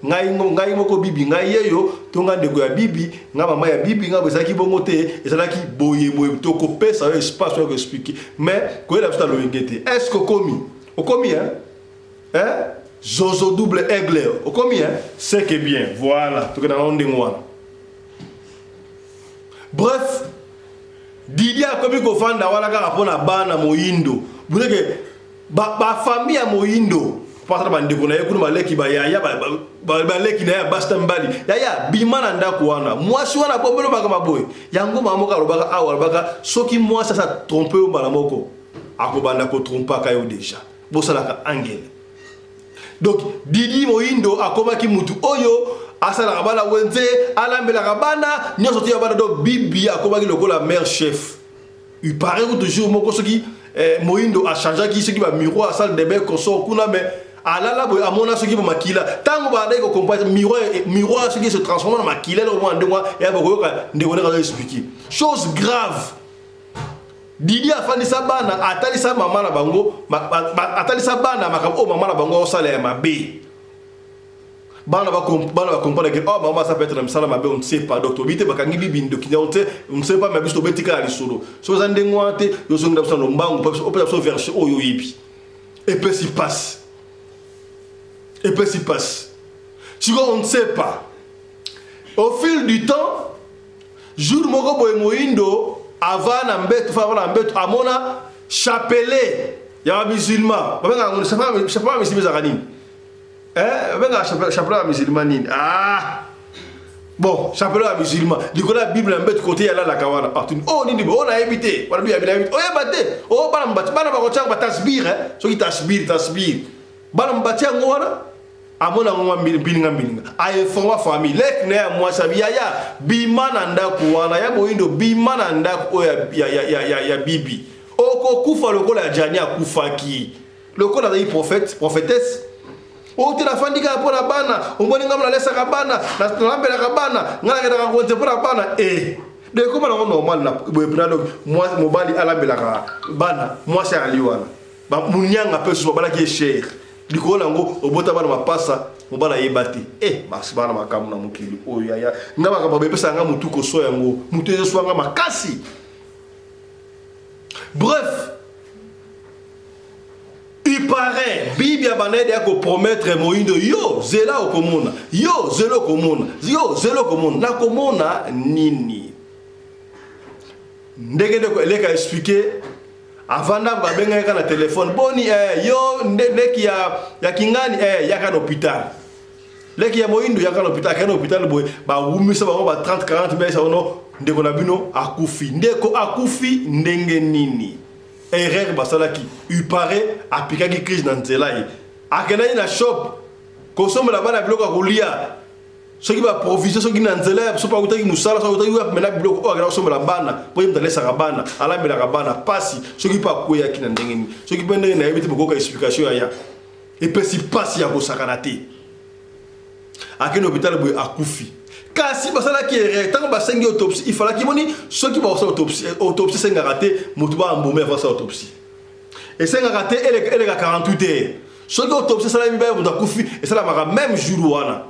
Ngai ngai moko Bibi, ngai yeyo to ngai ndeko ya Bibi, ngai mama ya Bibi, ngai ezalaki bongo te, ezalaki boye boye. Tokopesa yo espace oyo koexpliquer, mais koyela biso na loyenge te. Est ce que okomi? Okomi, hein? Hein, zozo double aigle, okomi, hein? C'est que bien, voilà, tokenda nango ndenge wana. Bref, Didi akomi kofanda wana kaka mpo na bana Moyindo. Buleke bafamille ya Moyindo mpasa na bandeko na ye kuna, baleki, bayaya, baleki na ye ya basi na mibali. Yaya, bima na ndako wana, mwasi wana abombeli makambo boye. Yango mama moko alobaka awa, alobaka soki mwasi asa trompe yo mbala moko, akobanda kotrompaka yo déjà. Bosalaka angele. Donc Didi Moyindo akomaki mutu oyo asalaka bana wenze, alambelaka bana nyonso te ya bana. Donc Bibi akomaki lokola mère chef. Il paraît que toujours moko soki Moyindo achangeaki soki bamiroir, salle de bain, consort kuna, mais alala boye, amona soki bamakila. Ntango bandaki kocomprendre miroir, miroir soki se transforme na makila, eloko mwana ndenge wana ya bakoyoka ndeko ndenge azo expliquer. Chose grave, Didi afandisa bana, atalisa mama na bango, atalisa bana makambo oyo mama na bango aosala ya mabe. Bana bacomprendre ke oh, mama aza peut-être na misala mabe, on ne sait pas. Donc tobi te bakangi bibi ndoki, on ne sait pas, mais biso tobeti kaka lisolo. Soki oza ndenge wana te, yozongela biso na lombangu, opesa biso version oyo oyebi. Epesi pasi, epesi pasi. Sikoyo on ne sait pas, au fil du temps, jour moko boye, Moyindo ava na mbeto, fa ava na mbeto, amona chapelet ya bamusulman. Babengaka yango chapelet ya musulman, ezalaka nini? Babengaka chapelet ya musulman nini? Ah bon, chapelet ya musulman likolo ya Bible na mbeto, kote yalalaka wana. Atuni: "Oh, nini boye?" "O, nayebi te." Wana biyabi nayebi te, oyeba te. O bana mbati, bana bakotiaka batasbir, soki tasbir, tasbir, bana mbati yango wana. Amona yango mwa mbilinga mbilinga, ainforma famille. Leki na ye ya mwasi abi: "Yaya, bima na ndako wana ya Moyindo, bima na ndako oyo ya Bibi, okokufa lokola ya Jani akufaki, lokola azali prophète, prophétesse. Oyo te, nafandi kaka mpo na bana. Omoni ngai nalesaka bana, nalambelaka bana, ngai nakendaka konte mpo na bana." E donc ekoma nango normal na boye mpena. Donc mobali alambelaka bana, mwasi ali wana munianga mpe susu babalaki ye cher. Likolo nango obota bana mapasa, mobali ayeba te. E basi, bana, makambo na mokili oyo yaya, nga makambo bepesaka nga motu koswa yango, motu ezoswa nga makasi. Bref, il paraît Bibi abandaki ya kopromettre Moyindo: "Yo zela, okomona, yo zela, okomona, yo zela, okomona." Nakomona nini? Ndenge ndeko eleka expliquer, avanda, babengaki kaka na telefone: "Boni yo leki ya Kingani, yaka na hôpital. Leki ya Moyindo, yaka na hôpital." Akei na hôpital boye, bawumisa bango ba 30 40 mbesa ono, ndeko na bino akufi. Ndeko akufi ndenge nini? Erreur basalaki, il paraît apikaki crise na nzela. Ye akendaki na shop kosombela bana biloko ya kolia, soki baprovision, soki na nzela, soki akutaki mosala, soki akutaki wapi mena biloko oyo akenda kosombela bana, mpo ye moto alesaka bana, alambelaka bana. Pasi, soki mpe akweyaki na ndenge nini, soki mpe ndenge nayebi te, bokoka explication yaya. Epesi pasi ya kosakana te. Akende hôpital boye, akufi. Kasi basalaki erreur ntango basengi autopsie. Ifalaki moni soki bakosala autopsie, autopsie esengaka te motu baambome avant asala autopsie. Esengaka te eleka 48 heures. Soki autopsie esalami, baya moto akufi, esalamaka même jour wana,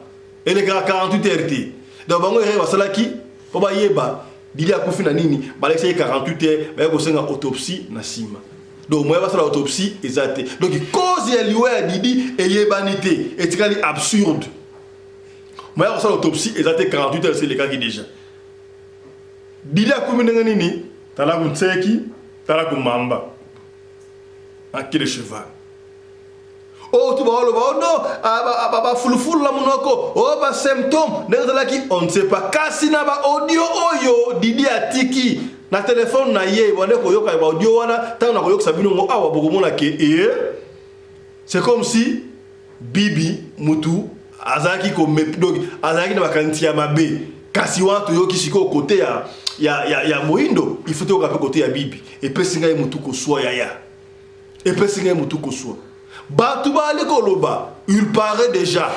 elekaka 48 heures te. Donc bango erreur basalaki, mpo bayeba Didi akufi na nini, balekisaki 48 heures, baye kosenga autopsie na nsima. Donc moyen basala autopsie eza te. Donc cause ya liwa ya Didi eyebani te, etikali absurde. Moyen kosala autopsie eza te, 48 heures elekaki déjà. Didi akumi ndenge nini? Tala kunseki, tala kumamba akile cheval oyo tu baoloba: "Oh non, bafulufulu na monoko, oyo basymptôme ndenge ezalaki." On ne sait pas. Kasi na baaudio oyo Didi atiki na telefone na ye, bande koyoka baaudio wana, ntango na koyokisa bino ngo awa, bokomona ke e c'est comme si Bibi mutu azalaki donc azalaki na makanisi ya mabe. Kasi wana toyoki sikoyo kote ya Moyindo, il faut toyoka mpe kote ya Bibi. Epesi ngai motu koswa yaya, epesi ngai motu koswa. Bato baali koloba, il paraît déjà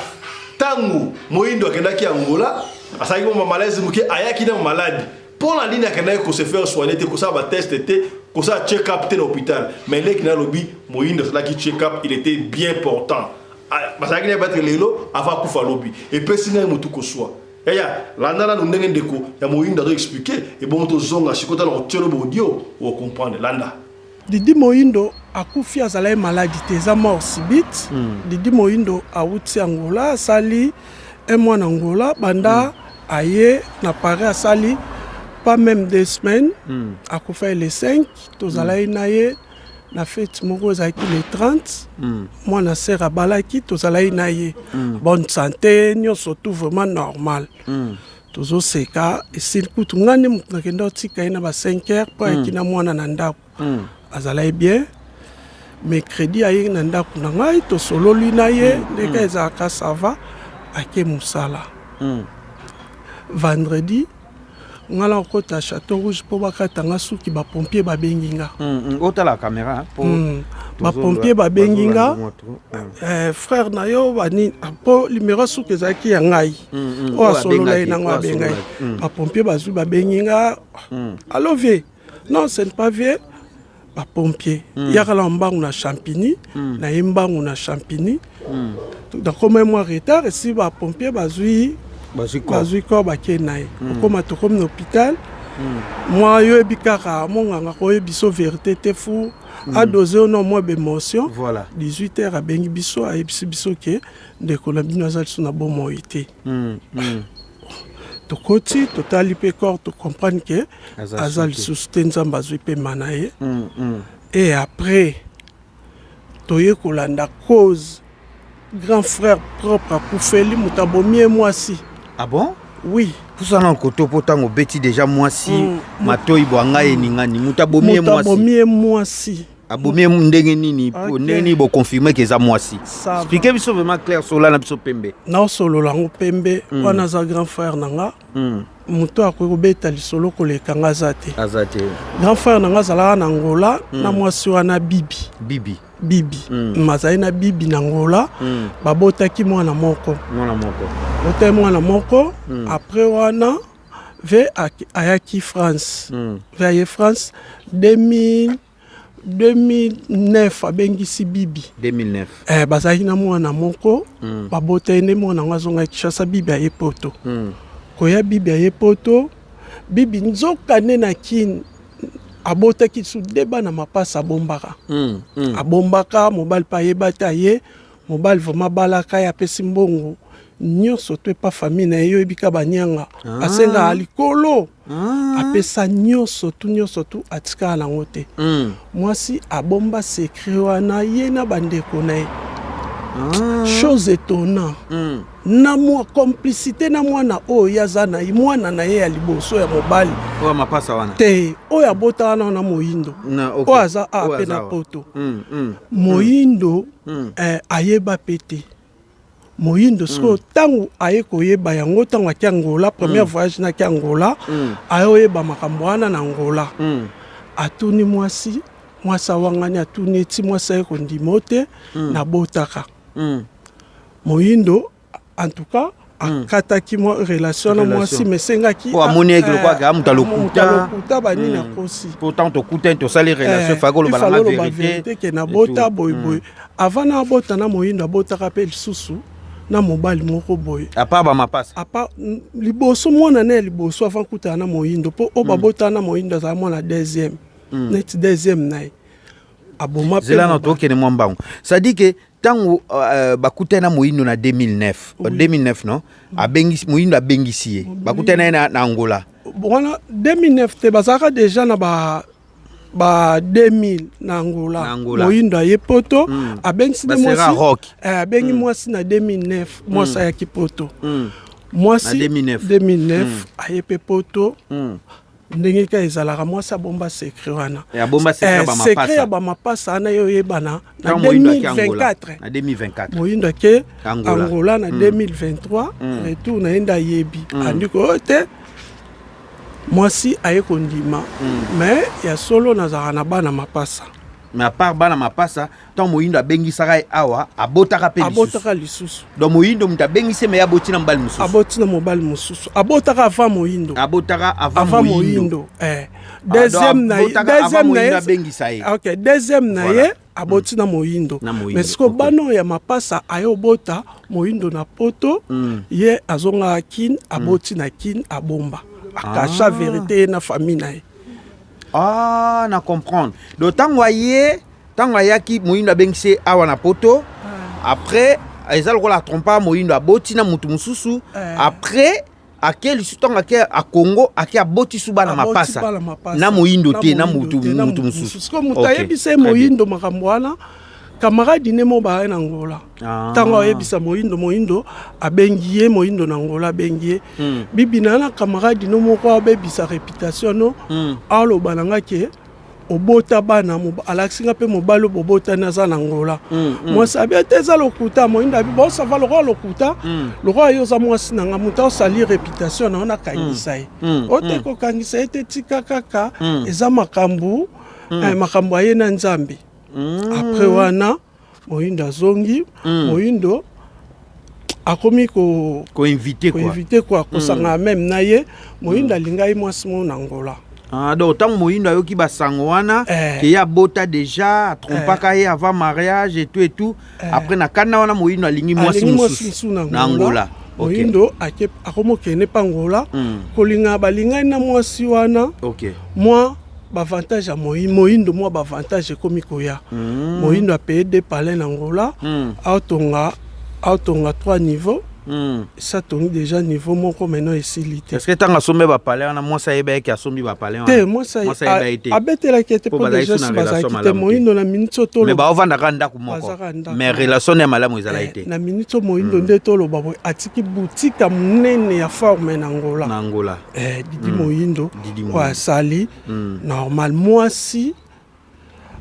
ntango Moyindo akendaki Angola, asalaki mwa malaise moke, ayaki na maladi. Mpo na nini akendaki kose faire soigner te, kosala batest te, kosala check up te na hôpital? Mais leki nalobi, Moyindo asalaki check up, il était bien portant. Bazalaki na battre lelo avant akufa lobi. Epesi ngai motu koswa yaya. Landa nanu ndenge ndeko ya Moyindo azo expliquer, ebongo tozonga sikoyo tala kotielo boaudio, ocomprendre. Landa. Didi Moyindo akufi, azalaki maladi te, eza mort subite. Didi Moyindo awuti Angola, asali un mois na Angola banda aye na Paris, asali pas même 2 semaines, akufa le 5. Tozalaki na ye na fête moko ezalaki le 30, mwana sœur abalaki. Tozalaki na ye, bonne santé nyonso, tout vraiment normal. Tozoseka, esili kutu ngai nde moto nakenda otika ye na ba 5 heures mpo ayaki na mwana na ndako. Azalaki bien. Mercredi aye na ndako na ngai, tosololi na ye ndenge ezalaka, ça va, ake mosala. Vendredi, ngai na kokota Château Rouge mpo bakata nga suki, bapompier babengi nga. Otala caméra. Bapompier babengi nga: "Frère na yo banini?" Mpo numéro suki ezalaki ya ngai oyo asolola ye nango, abengai. Bapompier bazwi, babengi nga: "Allo vieux?" "Non, ce n'est pas vieux." Bapompier yaka na mbangu na Champigny. Naye mbangu na Champigny, nakoma mwa retard. Esi bapompier bazwi. Bazwi corps. Bazwi corps, bakei na ye. Okoma, tokomi na hôpital, mwa yoyebi kaka monganga koyebi biso vérité te, fu adose oyo na mwa baémotion. 18 heures abengi biso, ayebisi biso ke ndeko na bino aza liso na bomoi te. Tokoti, totali mpe corps, tocomprendre ke Aza aza su te. lisusu te, Nzambe azwi pema na ye. Et après toye kolanda cause, grand frère propre akufeli, moto abomi ye mwasi. Ah bon? Oui. Pusana koto, mpo ntango obeti déjà mwasi, matoi bwa ngai eningani. Moto abomi ye Moto mwasi? abomi ye mwasi. Abomi ye ndenge nini? Ndenge nini boconfirme ke eza mwasi? Ça va. Explique biso vraiment clair, sola na biso pembe. Naosolola yango pembe. Wana aza grand frère na nga. Moto akoki kobeta lisolo koleka nga aza te. Aza te. Grand frère na nga azalaka na Ngola na mwasi wana Bibi. Bibi. Bibi. Azali na Bibi na Ngola. Babotaki mwana moko. Mwana moko. Botaki mwana moko. Après wana ve ayaki France. Ve aye France 2000, 2009, abengisi Bibi. 2009. Bazalaki na mwana moko. Babota ye nde mwana yango azongaki Kinshasa, Bibi aye poto. Koya Bibi aye poto, Bibi nzoka nde na Kini abotaki su de bana mapasa, abombaka. Abombaka, mobali mpe ayeba te. Aye mobali vraiment abalaka ye, apesi mbongo nyonso to epa famille na ye. Oyebi ka banyanga asengaka likolo. Apesa nyonso tu, nyonso tu, atikala nango te. Mwasi abomba secret wana, ye na bandeko na ye. Chose étonnant, na mwa complicité na mwana oyo ye aza na ye, mwana na ye ya liboso ya mobali. Oyo mapasa wana? Te, oyo abotaka na moyindo. Na, ok. Oyo aza awa Oyo mpe aza na awa. poto. Moyindo ayeba mpe te. Moyindo sikoyo, ntango aye koyeba yango, ntango aki Angola, première voyage naki Angola, aye oyeba makambo wana na Angola. Atuni mwasi, mwasi awangani. Atuni eti mwasi aye kondima o te, nabotaka. Moyindo en tout cas akataki mwa relation na Relation. mwasi, mais esengaki Po amoni eke lokola kaka moto alokuta. Moto alokuta, banini, akosi. Pourtant tokutani, tosali relation, faki oloba nanga oloba vérité. Vérité ke nabota boyeboye. Avant na abota na moyindo, abotaka mpe lisusu na mobali moko boye. À part bamapasa? À part liboso, mwana na ya liboso avant kutana na moyindo, mpo oyo babotana na moyindo azala mwana deuxième, neti deuxième na ye aboma mpe Zela na mobali. tokende mwa mbangu. C'est-à-dire ke ntango bakutani na moyindo na 2009, 2009 non, abengisi moyindo, abengisi ye, bakutani na ye na Angola. Wana 2009 te, bazalaka déjà na ba 2000 na Angola. Na Angola. Moyindo aye poto, abengisi nde Basera mwasi. Rock. Abengi mwasi na 2009, mwasi ayaki poto. Mwasi Na 2009. 2009 aye mpe poto. Ndenge kaka ezalaka, mwasi abomba secret wana. Abomba secret ya bamapasa. Secret ya bamapasa wana ye oyebana na Ntango moyindo ake Angola 2024. na 2024. Moyindo ake Angola. Angola na 2023, retour na ye nde ayebi, andiko oyo te. Mwasi aye kondima, mais ya solo nazalaka na bana mapasa. Mais à part bana mapasa, ntango moyindo abengisaka ye awa, abotaka mpe lisusu? Abotaka lisusu. Donc moyindo moto abengisi ye, mais ye aboti na mobali mosusu? Aboti na mobali mosusu, abotaka avant moyindo. Abotaka avant? Avant Moyindo. moyindo, eh. Deuxième na ye. Abotaka avant Deuxième na moyindo ye. abengisa ye. Ok, deuxième na ye aboti na moyindo. Na moyindo, Mais sikoyo bana oyo ya mapasa aye obota moyindo na poto, ye azongaka Kine, aboti na Kine, abomba, akacha vérité ye na famille na ye. Ah, na comprendre. Donc ntango aye, ntango ayaki, moyindo abengisi ye awa na poto. Après eza lokola atrompa moyindo, aboti na motu mosusu. Après ake lisusu, ntango ake a Congo, ake aboti su bana Aboti mapasa. bana mapasa. Na moyindo te, na moyindo motu te, na motu mosusu. Sikoyo moto ayebisa ye Très bien. moyindo makambo wana, camarade ne mo baye na Ngola. Ntango ayebisa moyindo, moyindo abengi ye, moyindo na Ngola abengi ye. Bibi na na camarade no moko abebisa réputation no. Aloba na nga ke obota bana, alakisi nga mpe mobali oyo bobotani aza na Ngola. Mwasi abi ete eza lokuta. Moyindo abi bosava lokola lokuta, lokola yo oza mwasi na nga, moto aosali réputation na yo, nakangisa ye. O te, kokangisa ye te, tika kaka, eza makambo makambo aye na Nzambe. Après wana moyindo azongi, moyindo akomi ko Koinvite quoi. Koinvite kua, kosangana même na ye. Moyindo alingai mwasi moko na Ngola. Ah, donc ntango moyindo ayoki basango wana Eh. ke ye abota déjà atrompaka ye avant mariage et tout et tout Eh. après na kanda wana moyindo alingi mwasi Alingi mwasi mosusu mosusu na na Angola. Ok. Moyindo ake akomokende mpe Angola. Kolinga balingani na mwasi wana. Ok. Mwa bavantage ya moyindo, mwa bavantage ekomi koya. Moyindo apaye deux palais na Angola. Aotonga trois niveaux. Esi atongi déjà niveau moko, maintenant esili te. Est ce que ntango asombi bapalais wana, mwasi ayeba ke asombi bapalais wana? Te, mwasi Mwasi ayeba ye te. Abetelaki ete Po mpo bazalaki déjà su na si relation bazalaki te. malamu te. Moyindo na minute oyo Mais toloba baovandaka ndako moko. Bazalaka ndako Mais moko. relation na ya malamu ezalaki te. Na minute oyo moyindo nde toloba boye, atiki boutique ya monene ya forme na Angola. Na Angola. Eh, Didi Moyindo. Didi Oyo Moyindo. asali normal, mwasi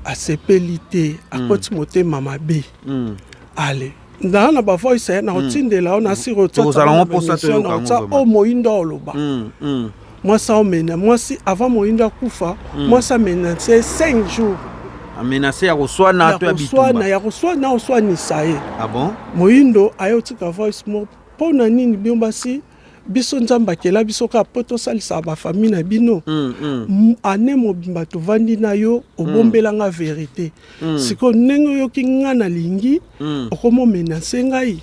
asepeli te, akoti motema mabe. Ale naa na bavoice na kotindela yo na siri. Tokozala ngo mposa toyoka yango otsa vraiment. oyo moyindo oloba. Mwasi aomena mwasi avant moyindo akufa, mwasi amenace 5 jours. Amenace ya koswana Ya to ya koswana bitumba? Ya koswana, oswanisa ye. Ah bon? Moyindo aye otika voice moko: mpo na nini bino basi, biso Nzambe akela biso kaka mpo tosalisaka bafamille na bino? Ane mobimba tovandi na yo, obombelanga vérité. Sikoyo ndenge oyoki nga nalingi, okoma omenace ngai.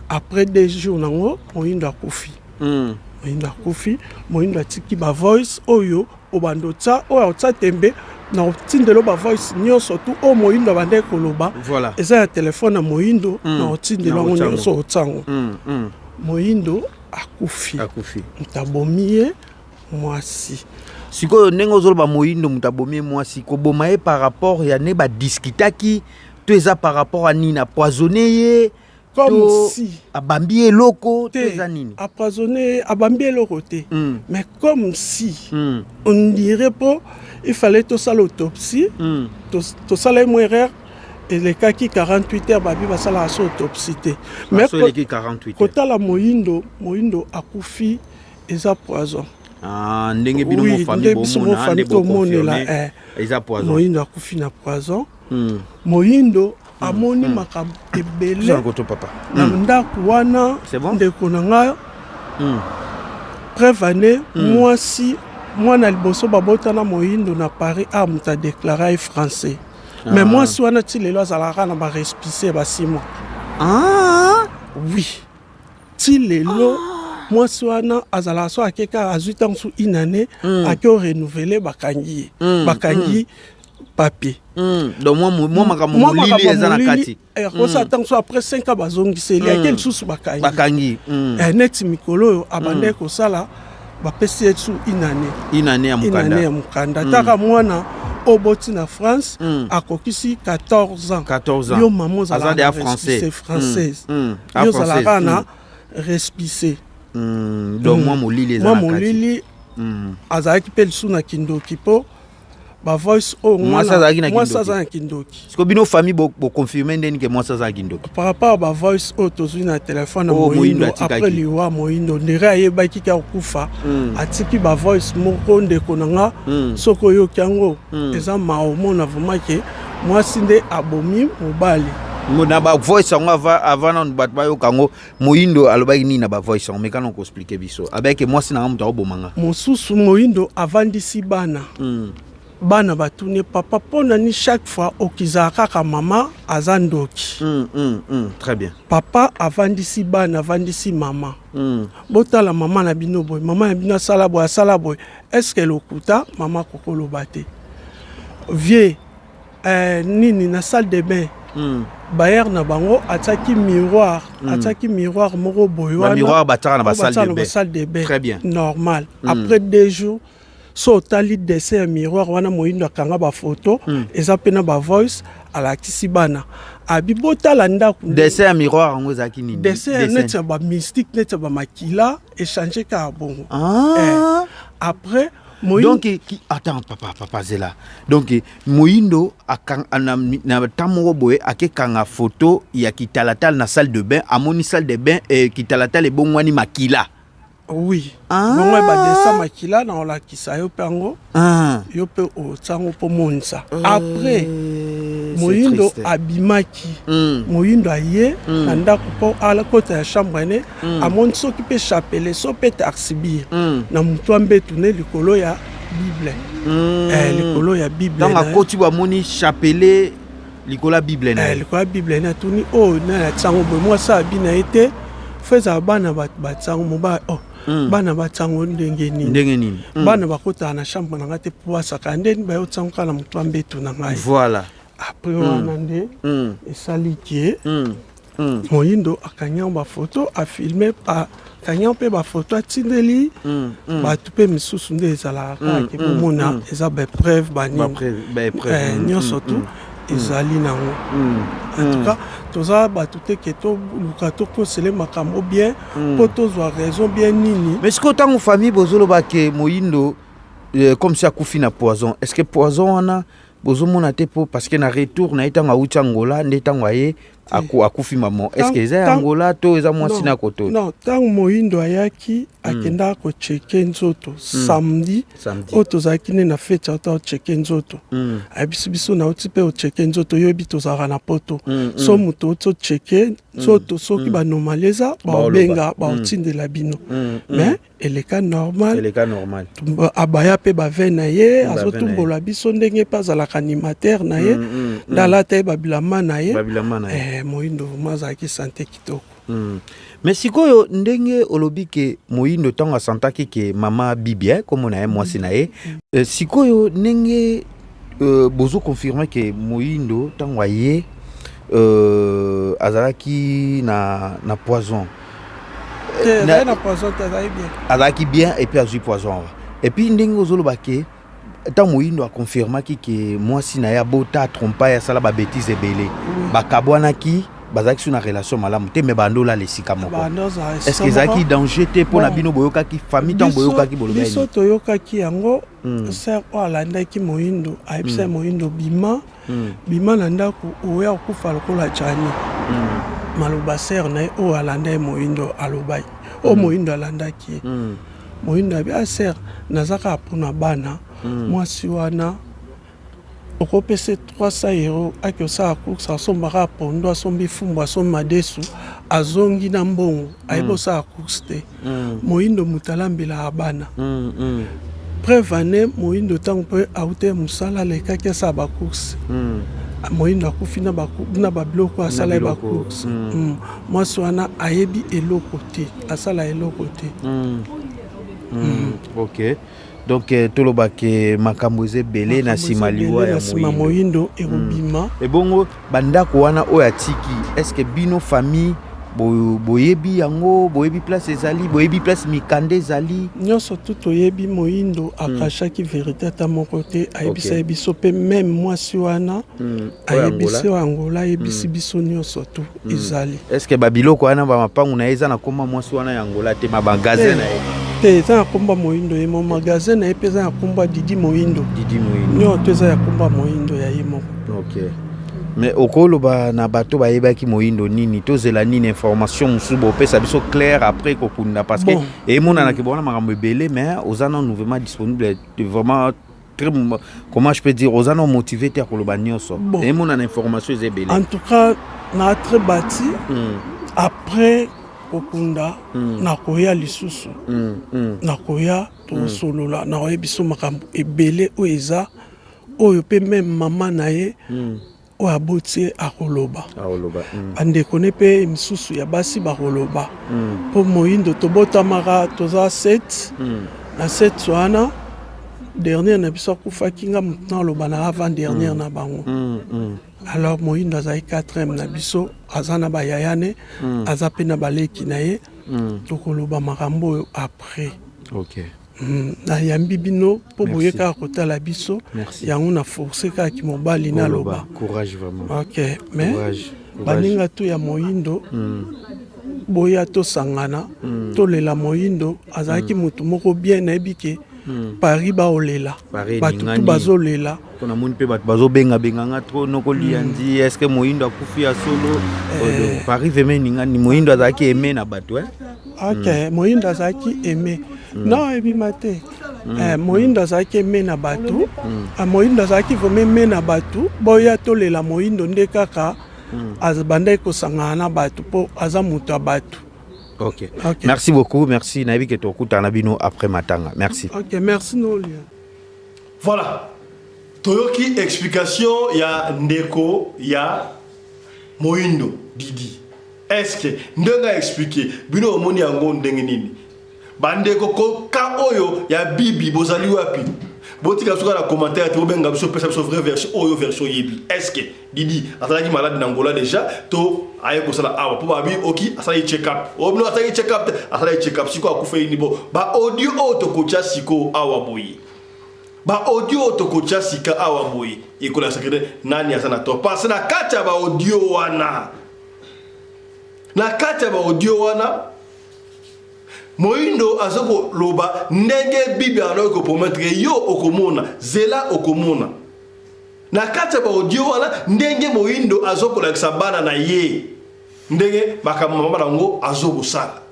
Après 2 jours nango, moyindo akufi. Moyindo akufi, moyindo atiki bavoice oyo obanda otya, oyo otya tembe na otindela bavoice nyonso tu oyo moyindo abandaki koloba. Eza ya telefone ya moyindo. Na otindela Na yango otya yango. nyonso, otya yango. Moyindo akufi. Akufi. Moto abomi ye, mwasi. Sikoyo ndenge ozoloba moyindo moto abomi ye mwasi, koboma ye par rapport ya nde badiskutaki to eza par rapport a nini? Apoisonne ye? Comme To si abambi ye eloko to te. eza nini? Apoisonné, abambi eloko te. Mais comme si on dirait, mpo il fallait tosala autopsie. Tosala ye mwa erreur, elekaki 48 heures, babi basalaka so autopsie te. Mais So eleki 48 heures. kotala moyindo, moyindo akufi, eza poison. Ah, ndenge bino Oui, mo famille nde biso mo bomona nde famille tomonela, boconfirme eh. eza poison. Moyindo akufi na poison. Moyindo amoni makambo ebele Tozala koto, papa. na ndako wana. C'est bon? Ndeko na ngai, preuve ane, mwasi, mwana liboso babotana moyindo na Paris, a moto adeklare ye français, mais mwasi wana ti lelo azalaka na barécépissé ya ba 6 mois. Oui, ti lelo mwasi wana azalaka so ake kaka, azwi ntango so une année, ake orenouveler, bakangi ye, bakangi papier. Donc mwa makambo Mwa molili makambo eza na molili, kati. Akosa ntango so après 5 ans bazongiseli, ake lisusu, bakangi. Bakangi. Eh, neti mikolo oyo abandaki kosala, bapesi ye su une année. Une année ya Une année ya mokanda. mokanda. Taka mwana oyo boti na France, akokisi 14 ans. 14 ans. Yo mama Aza ozalaka deya na français. récépissé française. Ah, Yo ozalaka française. na récépissé. Donc mwa molili eza Mwa na kati. molili. Azalaki mpe lisusu na kindoki, mpo bavoice oyo Mwasi azalaki na mwasi kindoki. aza na kindoki. Siko bino famille boconfirme ndeni ke mwasi aza kindoki? Par rapport à bavoice oyo tozwi na telefone na Oyo Moyindo moyindo atikaki. après liwa moyindo, ndere ayebaki ke akufa, atiki bavoice moko. Ndeko na nga, soki oyoki yango, eza mawa omona vraiment ke mwasi nde abomi mobali. Na bavoice yango, avant nanu bato bayoka yango, moyindo alobaki nini na bavoice yango? Mekana koexpliquer biso. Abaki mwasi na nga moto akoboma nga. Mosusu, moyindo avandisi bana. Bana batuni: papa, mpo na nini chaque fois okizaka kaka mama aza ndoki? Très bien. Papa avandisi bana, avandisi mama: botala mama na bino boye, mama na bino asala boye, asala boye, est-ce lokuta? Mama akokoloba te. Vie nini na salle de bain, bailleur na bango atiaki miroir, atiaki miroir moko boye. Ba miroir batiaka na oyo ba salle batiaka de na bain. ba salle de bain. Très bien. Normal. Après 2 jours, so otali dessin ya miroir wana, moyindo akanga bafoto, eza mpe na bavoice, alakisi bana, abi botala ndako. Dessin ya miroir yango ezalaki nini? Dessin ya Dessin. neti ya bamystique, neti ya bamakila échange kaka bongo. Ah. Eh, après moyindo Donc attends, papa, papa, zela. Donc moyindo na temps moko boye akekanga photo ya kitalatala na salle de bain, amoni salle de bain kitalatala ebongwani makila. Oui. Ah. Bongo badessin makila na olakisa yo mpe yango. Ah. Yo mpe otiango mpo monisa. Après C'est moyindo triste. abimaki. Moyindo aye na ndako mpo akota ya chambre ne, amoni soki mpe chapelet so mpe tarsibire na motu ya mbetu ne likolo ya Bible. Likolo ya Bible. Ntango akoti bamoni chapelet likolo ya Bible na ye. Likolo ya Bible na atuni oyo nani atiango boye, mwasi abi na ye te, fo ezala bana bato batiango. Mobali oh, bana batiango ndenge nini? Ndenge nini? Bana bakotaka na chambre na ngai te, mpo basaka ndeni bayotiango kaka na moto ya mbeto na ngai. Voilà. Après wana nde esali ke Moyindo akangi yango bafoto, afilme, akangi yango mpe bafoto, atindeli bato mpe misusu. Nde ezalaka kaka ke bomona eza bapreuve banini nyonso tu ezali nango. En tout cas, toza bato te ke toluka tokosele makambo bien mpo tozwa raison bien nini. Mais sikoyo, ntango famille bozoloba ke Moyindo comme si akufi na poison, est ce que poison wana bozomona te? Mpo parce que na retour na ye, ntango awuti Angola, nde ntango aye akufi mamo. Est ce que eza ya Angola to eza mwasi na koto? Non, ntango Moyindo ayaki, akendaka kochecker nzoto samedi. Samedi. Oyo tozalaki nde na feti, auta ochecker nzoto, ayebisi biso: "Nauti mpe ochecker nzoto." Yoyebi, tozalaka na Poto, so moto outi ochecker nzoto, soki banormale eza, baobenga, baotindela bino. Mais eleka normal. Eleka normal. Abaya mpe bave na ye. Bave na ye. Azotumbola biso ndenge mpe azalaka animateur na ye, nde alata ye babilamba na ye. Babilamba na ye. Moyindo vraiment azalaki santé kitoko. Mais sikoyo, ndenge olobi ke Moyindo ntango asantaki ke mama Bibi, kombo na ye, mwasi na ye, sikoyo ndenge bozoconfirme ke Moyindo ntango aye azalaki na poison? Te, azalaki na poison te, azalaki bien. Azalaki bien et puis azwi poison awa. Et puis ndenge ozoloba ke ntango Moyindo aconfirmaki ke mwasi na ye abota, atrompa ye, asala babêtises ebele, bakabwanaki, bazalaki so na relation malamu te, mais bando olala esika moko. Est ce que ezalaki danger te mpo na bino? Boyokaki famille, ntango boyokaki, bolobaki? Biso toyokaki yango. Sœur oyo alandaki Moyindo ayebisa Moyindo: "Bima, bima na ndako, oya kokufa lokola Jani." Maloba sœur na ye oyo alanda ye Moyindo alobaki, oyo Moyindo alandaki ye. Moyindo abi: "A sœur, naza kaka mpona bana." Mwasi wana okopesa 300 euro, aki osala course, asombaka pondo, asombi fumbu, asombi madesu, azongi na mbongo, ayebi osala course te. Moyindo moto alambelaka bana. Preuve ane, Moyindo ntango mpe auta mosala, alekaki asala bacourse, Moyindo akufi na babiloko asala ye bacourse. Mwasi wana ayebi eloko te, asala eloko te. Ok, donc toloba ke makambo eza ebele na nsima liwa ya nsima Moyindo ekobima. Ebongo bandako wana oyo atiki, est ce que bino famille boyebi yango? Boyebi place ezali? Boyebi place mikanda ezali? Nyonso tu toyebi. Moyindo akashaki vérité ata moko te, ayebisa ye biso mpe même mwasi wana ayebisi, oyo Angola, ayebisi biso nyonso tu ezali. Est ce que babiloko wana, bamapangu na ye, eza na komba mwasi wana ya Angola te, ma magasin na ye? Te, eza na komba Moyindo ye mo. Magasin na ye mpe eza na komba Didi Moyindo. Didi Moyindo. Nyonso to eza ya komba Moyindo ya ye moko. Ok, mais okoloba na bato bayebaki Moyindo nini? Tozela nini? Information mosusu bopesa biso clair après kokunda, parce que emonanaki bona makambo ebele, mais oza nanu vraiment disponible, vraiment très, comment je peux dire, oza nano motivé te ya koloba nyonso. Bon. Emonana information eza ebele. En tout cas, na très bati après kokunda, nakoya lisusu. Nakoya, tosolola, nakoyebi biso makambo ebele oyo eza oyo mpe même mama na ye oyo aboti ye akoloba. Akoloba. Bandeko ne mpe misusu ya basi bakoloba, mpo Moyindo tobotamaka toza 7. Na 7 wana, dernière na biso akufaki. Nga motu na aloba na avant dernière na bango. Alors Moyindo azali 4e na biso, aza na bayaya ne, aza mpe na baleki na ye. Tokoloba makambo oyo après. Nayambi bino mpo boye kaka kotala biso. Merci. Yango na force kaka mobali naloba. Courage vraiment. Ok, mais Courage. Courage. baninga to ya Moyindo, boya tosangana, tolela Moyindo. Azalaki motu moko bien. Nayebi ke Paris baolela. Paris bato tu eningani. bazolela. Mpo namoni mpe bato bazobengabenganga trop: "Nokolia ndi, est ce que Moyindo akufi ya solo?" Oh, donc, Paris vraiment eningani. Moyindo azalaki aimé na bato, eh? Ok, Moyindo azalaki aimé. Non, ebima te. Moyindo azalaki aimé na bato. Ah, Moyindo azalaki vraiment aimé na bato. Boya tolela Moyindo nde kaka abandaki kosangana na bato, mpo aza moto ya bato. Ok. Ok. Merci beaucoup, merci. Nayebi ke tokutana na bino après matanga. Merci. Ok, merci nolia. Voilà. Toyoki explication ya ndeko ya Moindo Didi. Est-ce que ndenge a expliquer bino omoni yango ndenge nini? Bandeko ko ka oyo ya Bibi bozali wapi? Botika biso na commentaire te, bobenga biso, pesa biso vraie version oyo version yebi. Est-ce que Didi azalaki malade na Angola déjà to aye kosala awa po babi oki asalaki check up? Oyo bino asalaki check up te, asalaki check up sikoyo akufeli ni bo ba audio oyo tokotia sikoyo awa boye. Ba audio oyo tokotia sika awa boye ekolakisa kende nani aza na tort, parce na kati ya ba audio wana, na kati ya ba audio wana Moindo aza koloba ndenge Bible alaki kopromettre yo okomona, zela okomona. Na kati ya ba audio wana ndenge Moindo azo kolakisa bana na ye ndenge makambo mama na yango azo kosala.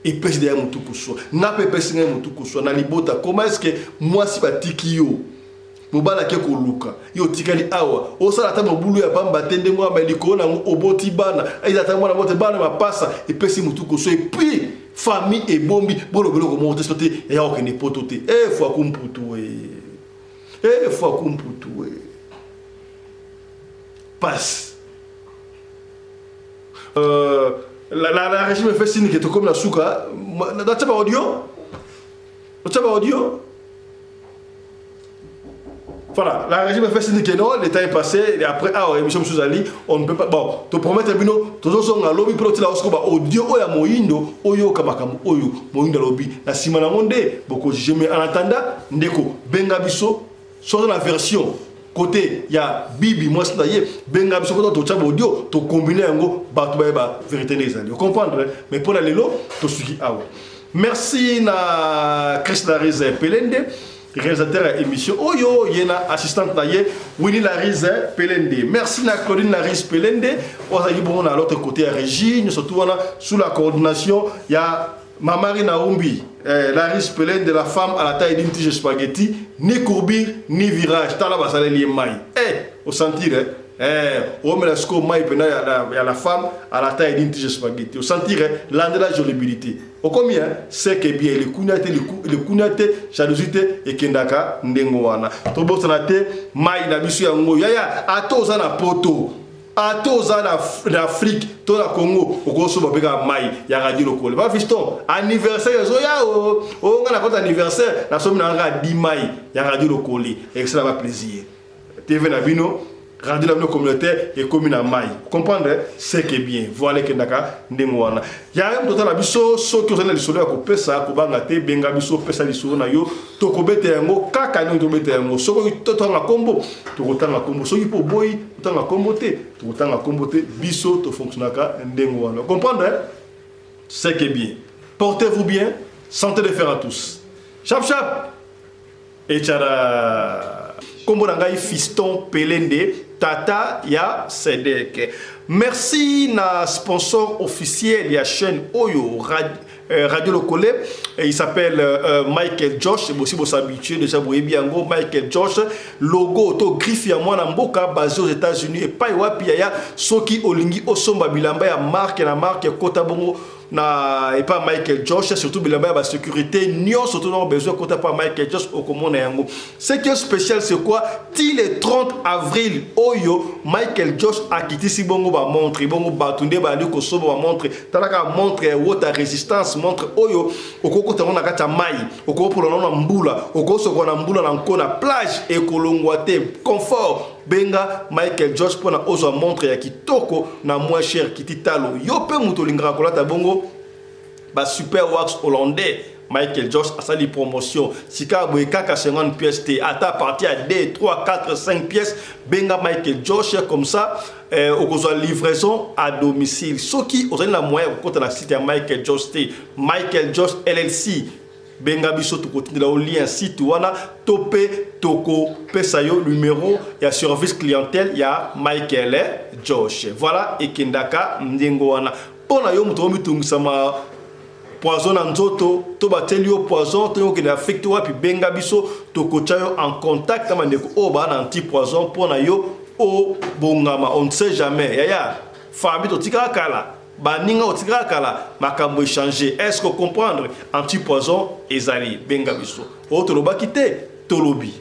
Epesi deya motu koswa, nga mpe epesi ngai motu koswa na libota. Comment est-ce que mwasi batiki yo, mobali ake koluka yo, otikali awa osala ata mobulu ya pamba te, ndenge wana likolo na yango oboti bana, eza ata mwana mote, bana mapasa, epesi motu koswa. Et puis famille ebombi boloba eloko moko te, so te yaya kokende poto te. E fwaku mputu e, e fwaku mputu e passe. La régie me fait signe que tokomi na suka. Natia ba audio, natia ba audio. Voilà, la régie me fait signe que non, le temps est passé, et après, ah, émission mosusu ezali, on ne peut pas. Bon, topromettre bino, tozozonga lobi mpo totila osiko ba audio oyo ya Moyindo, oyoka makambo oyo Moyindo alobi. Na nsima nango nde bokojuge, mais en attendant, ndeko, benga biso, soki na version côté ya Bibi mwasi na ye, benga biso kota totya ba audio, tokombine yango, bato bayeba vérité nde ezali. Ocomprendre? Mais mpo na lelo tosuki awa. Merci na Chris Larise Pelende, réalisateur ya émission oyo, ye na assistante na ye Winnie Larise Pelende. Merci na Claudine Larise Pelende oyo azalaki bongo na l'autre côté ya régie. Nyonso tu wana sous la coordination ya Mamari Naumbi, Larise Pelende, la femme à la taille d'une tige spaghetti, ni courbure ni virage. Tala basaleli ye mai, osentir omela sikoyo mai mpena ya la femme à la taille d'une tige spaghetti, osentir landela jolibilité okomi c'est que bien likunya te, likunya te, jalousie te, ekendaka ndenge wana. Tobosana te mai na biso yango yaya. Ata oza na poto, ata oza na Afrique to na Congo, okosomba mpe kaka mai ya Radio Lokole. Ba fiston, anniversaire ezoya o oyo, nga na kota anniversaire, nasomi na kaka di mai ya Radio Lokole, ekesala ba plaisir. TV na bino, radio na bino communautaire ekomi na mai. Comprendre, c'est que bien. Voilà, ekendaka ndenge wana. Ya moto otala biso, soki ozali na lisolo ya kopesa, kobanga te, benga biso, pesa lisolo na yo, tokobeta yango kaka ndenge tobeta yango. Soki totanga nkombo, tokotanga nkombo. Soki mpo oboyi totanga nkombo te, tokotanga nkombo te. Biso tofonctionnaka ndenge wana. Comprendre, c'est que bien. Portez-vous bien, santé de fer à tous. Chap chap echara. Nkombo na ngai Fiston Pelende, tata ya Sedek. Merci na sponsor officiel ya chaîne oyo, Radio Lokole. Il s'appelle Michael Josh. Bosi bos'habitué déjà, boyebi yango. Michael Josh, logo to griffe ya mwana mboka, basé aux États-Unis. Epai wapi yaya, soki olingi osomba bilamba ya marque na marque, kota bongo na epa Michael Josh, surtout bilamba ya basécurité nyonso to na besoin, kota pa Michael Josh, okomona yango. Ce qui est spécial, c'est quoi? Ti le 30 avril oyo, Michael Josh akitisi bongo bamontre. Bongo bato nde bayali kosomba bamontre. Talaka montre ya water résistance, montre oyo okokota yango na kati ya mai, okopola nango na mbula, okosokola na mbula na nko na plage, ekolongwa te. Confort. Benga Michael Josh mpona ozwa montre ya kitoko na moins cher, kiti talo. Yo mpe moto olingaka kolata bongo ba super wax hollandais, Michael Josh asali promotion sika boye, kaka 50 pièces te, ata partir ya 2, 3, 4, 5 pièces, benga Michael Josh. Comme ça okozwa livraison à domicile. Soki ozali na moyen ya kokota na site ya Michael Josh te, Michael Josh LLC, benga biso, tokotindela yo lien site wana to mpe tokopesa yo numero ya service clientèle ya Michael Josh. Voilà, ekendaka ndenge wana. Mpo na yo moto omitungisama, poison na nzoto to batieli yo poison to okende Afrique to wapi, benga biso, tokotya yo en contact na bandeko oyo baa na anti poison mpo na yo obongama. On ne sait jamais yaya, famille totikaka kala, baninga otikaka kala, makambo échange. Est ce que comprendre? Anti poison ezali, benga biso. Oyo tolobaki te, tolobi.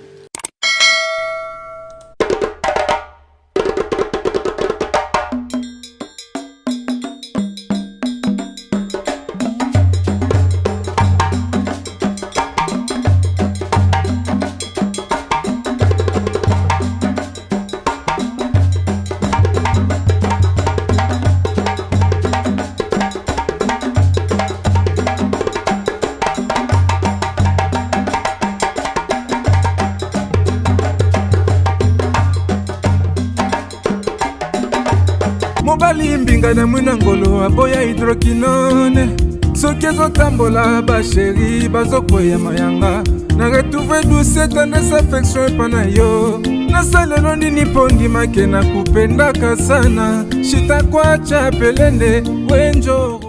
Mobali mbinga na mwina ngolo aboya hydroquinone. Soki ezotambola basheri bazokweya mayanga. Na retrouve douce tendresse affection epa na yo. Nasalelo nini mpo ndimake nakupendaka sana. Shitakwacha pelende wenjo.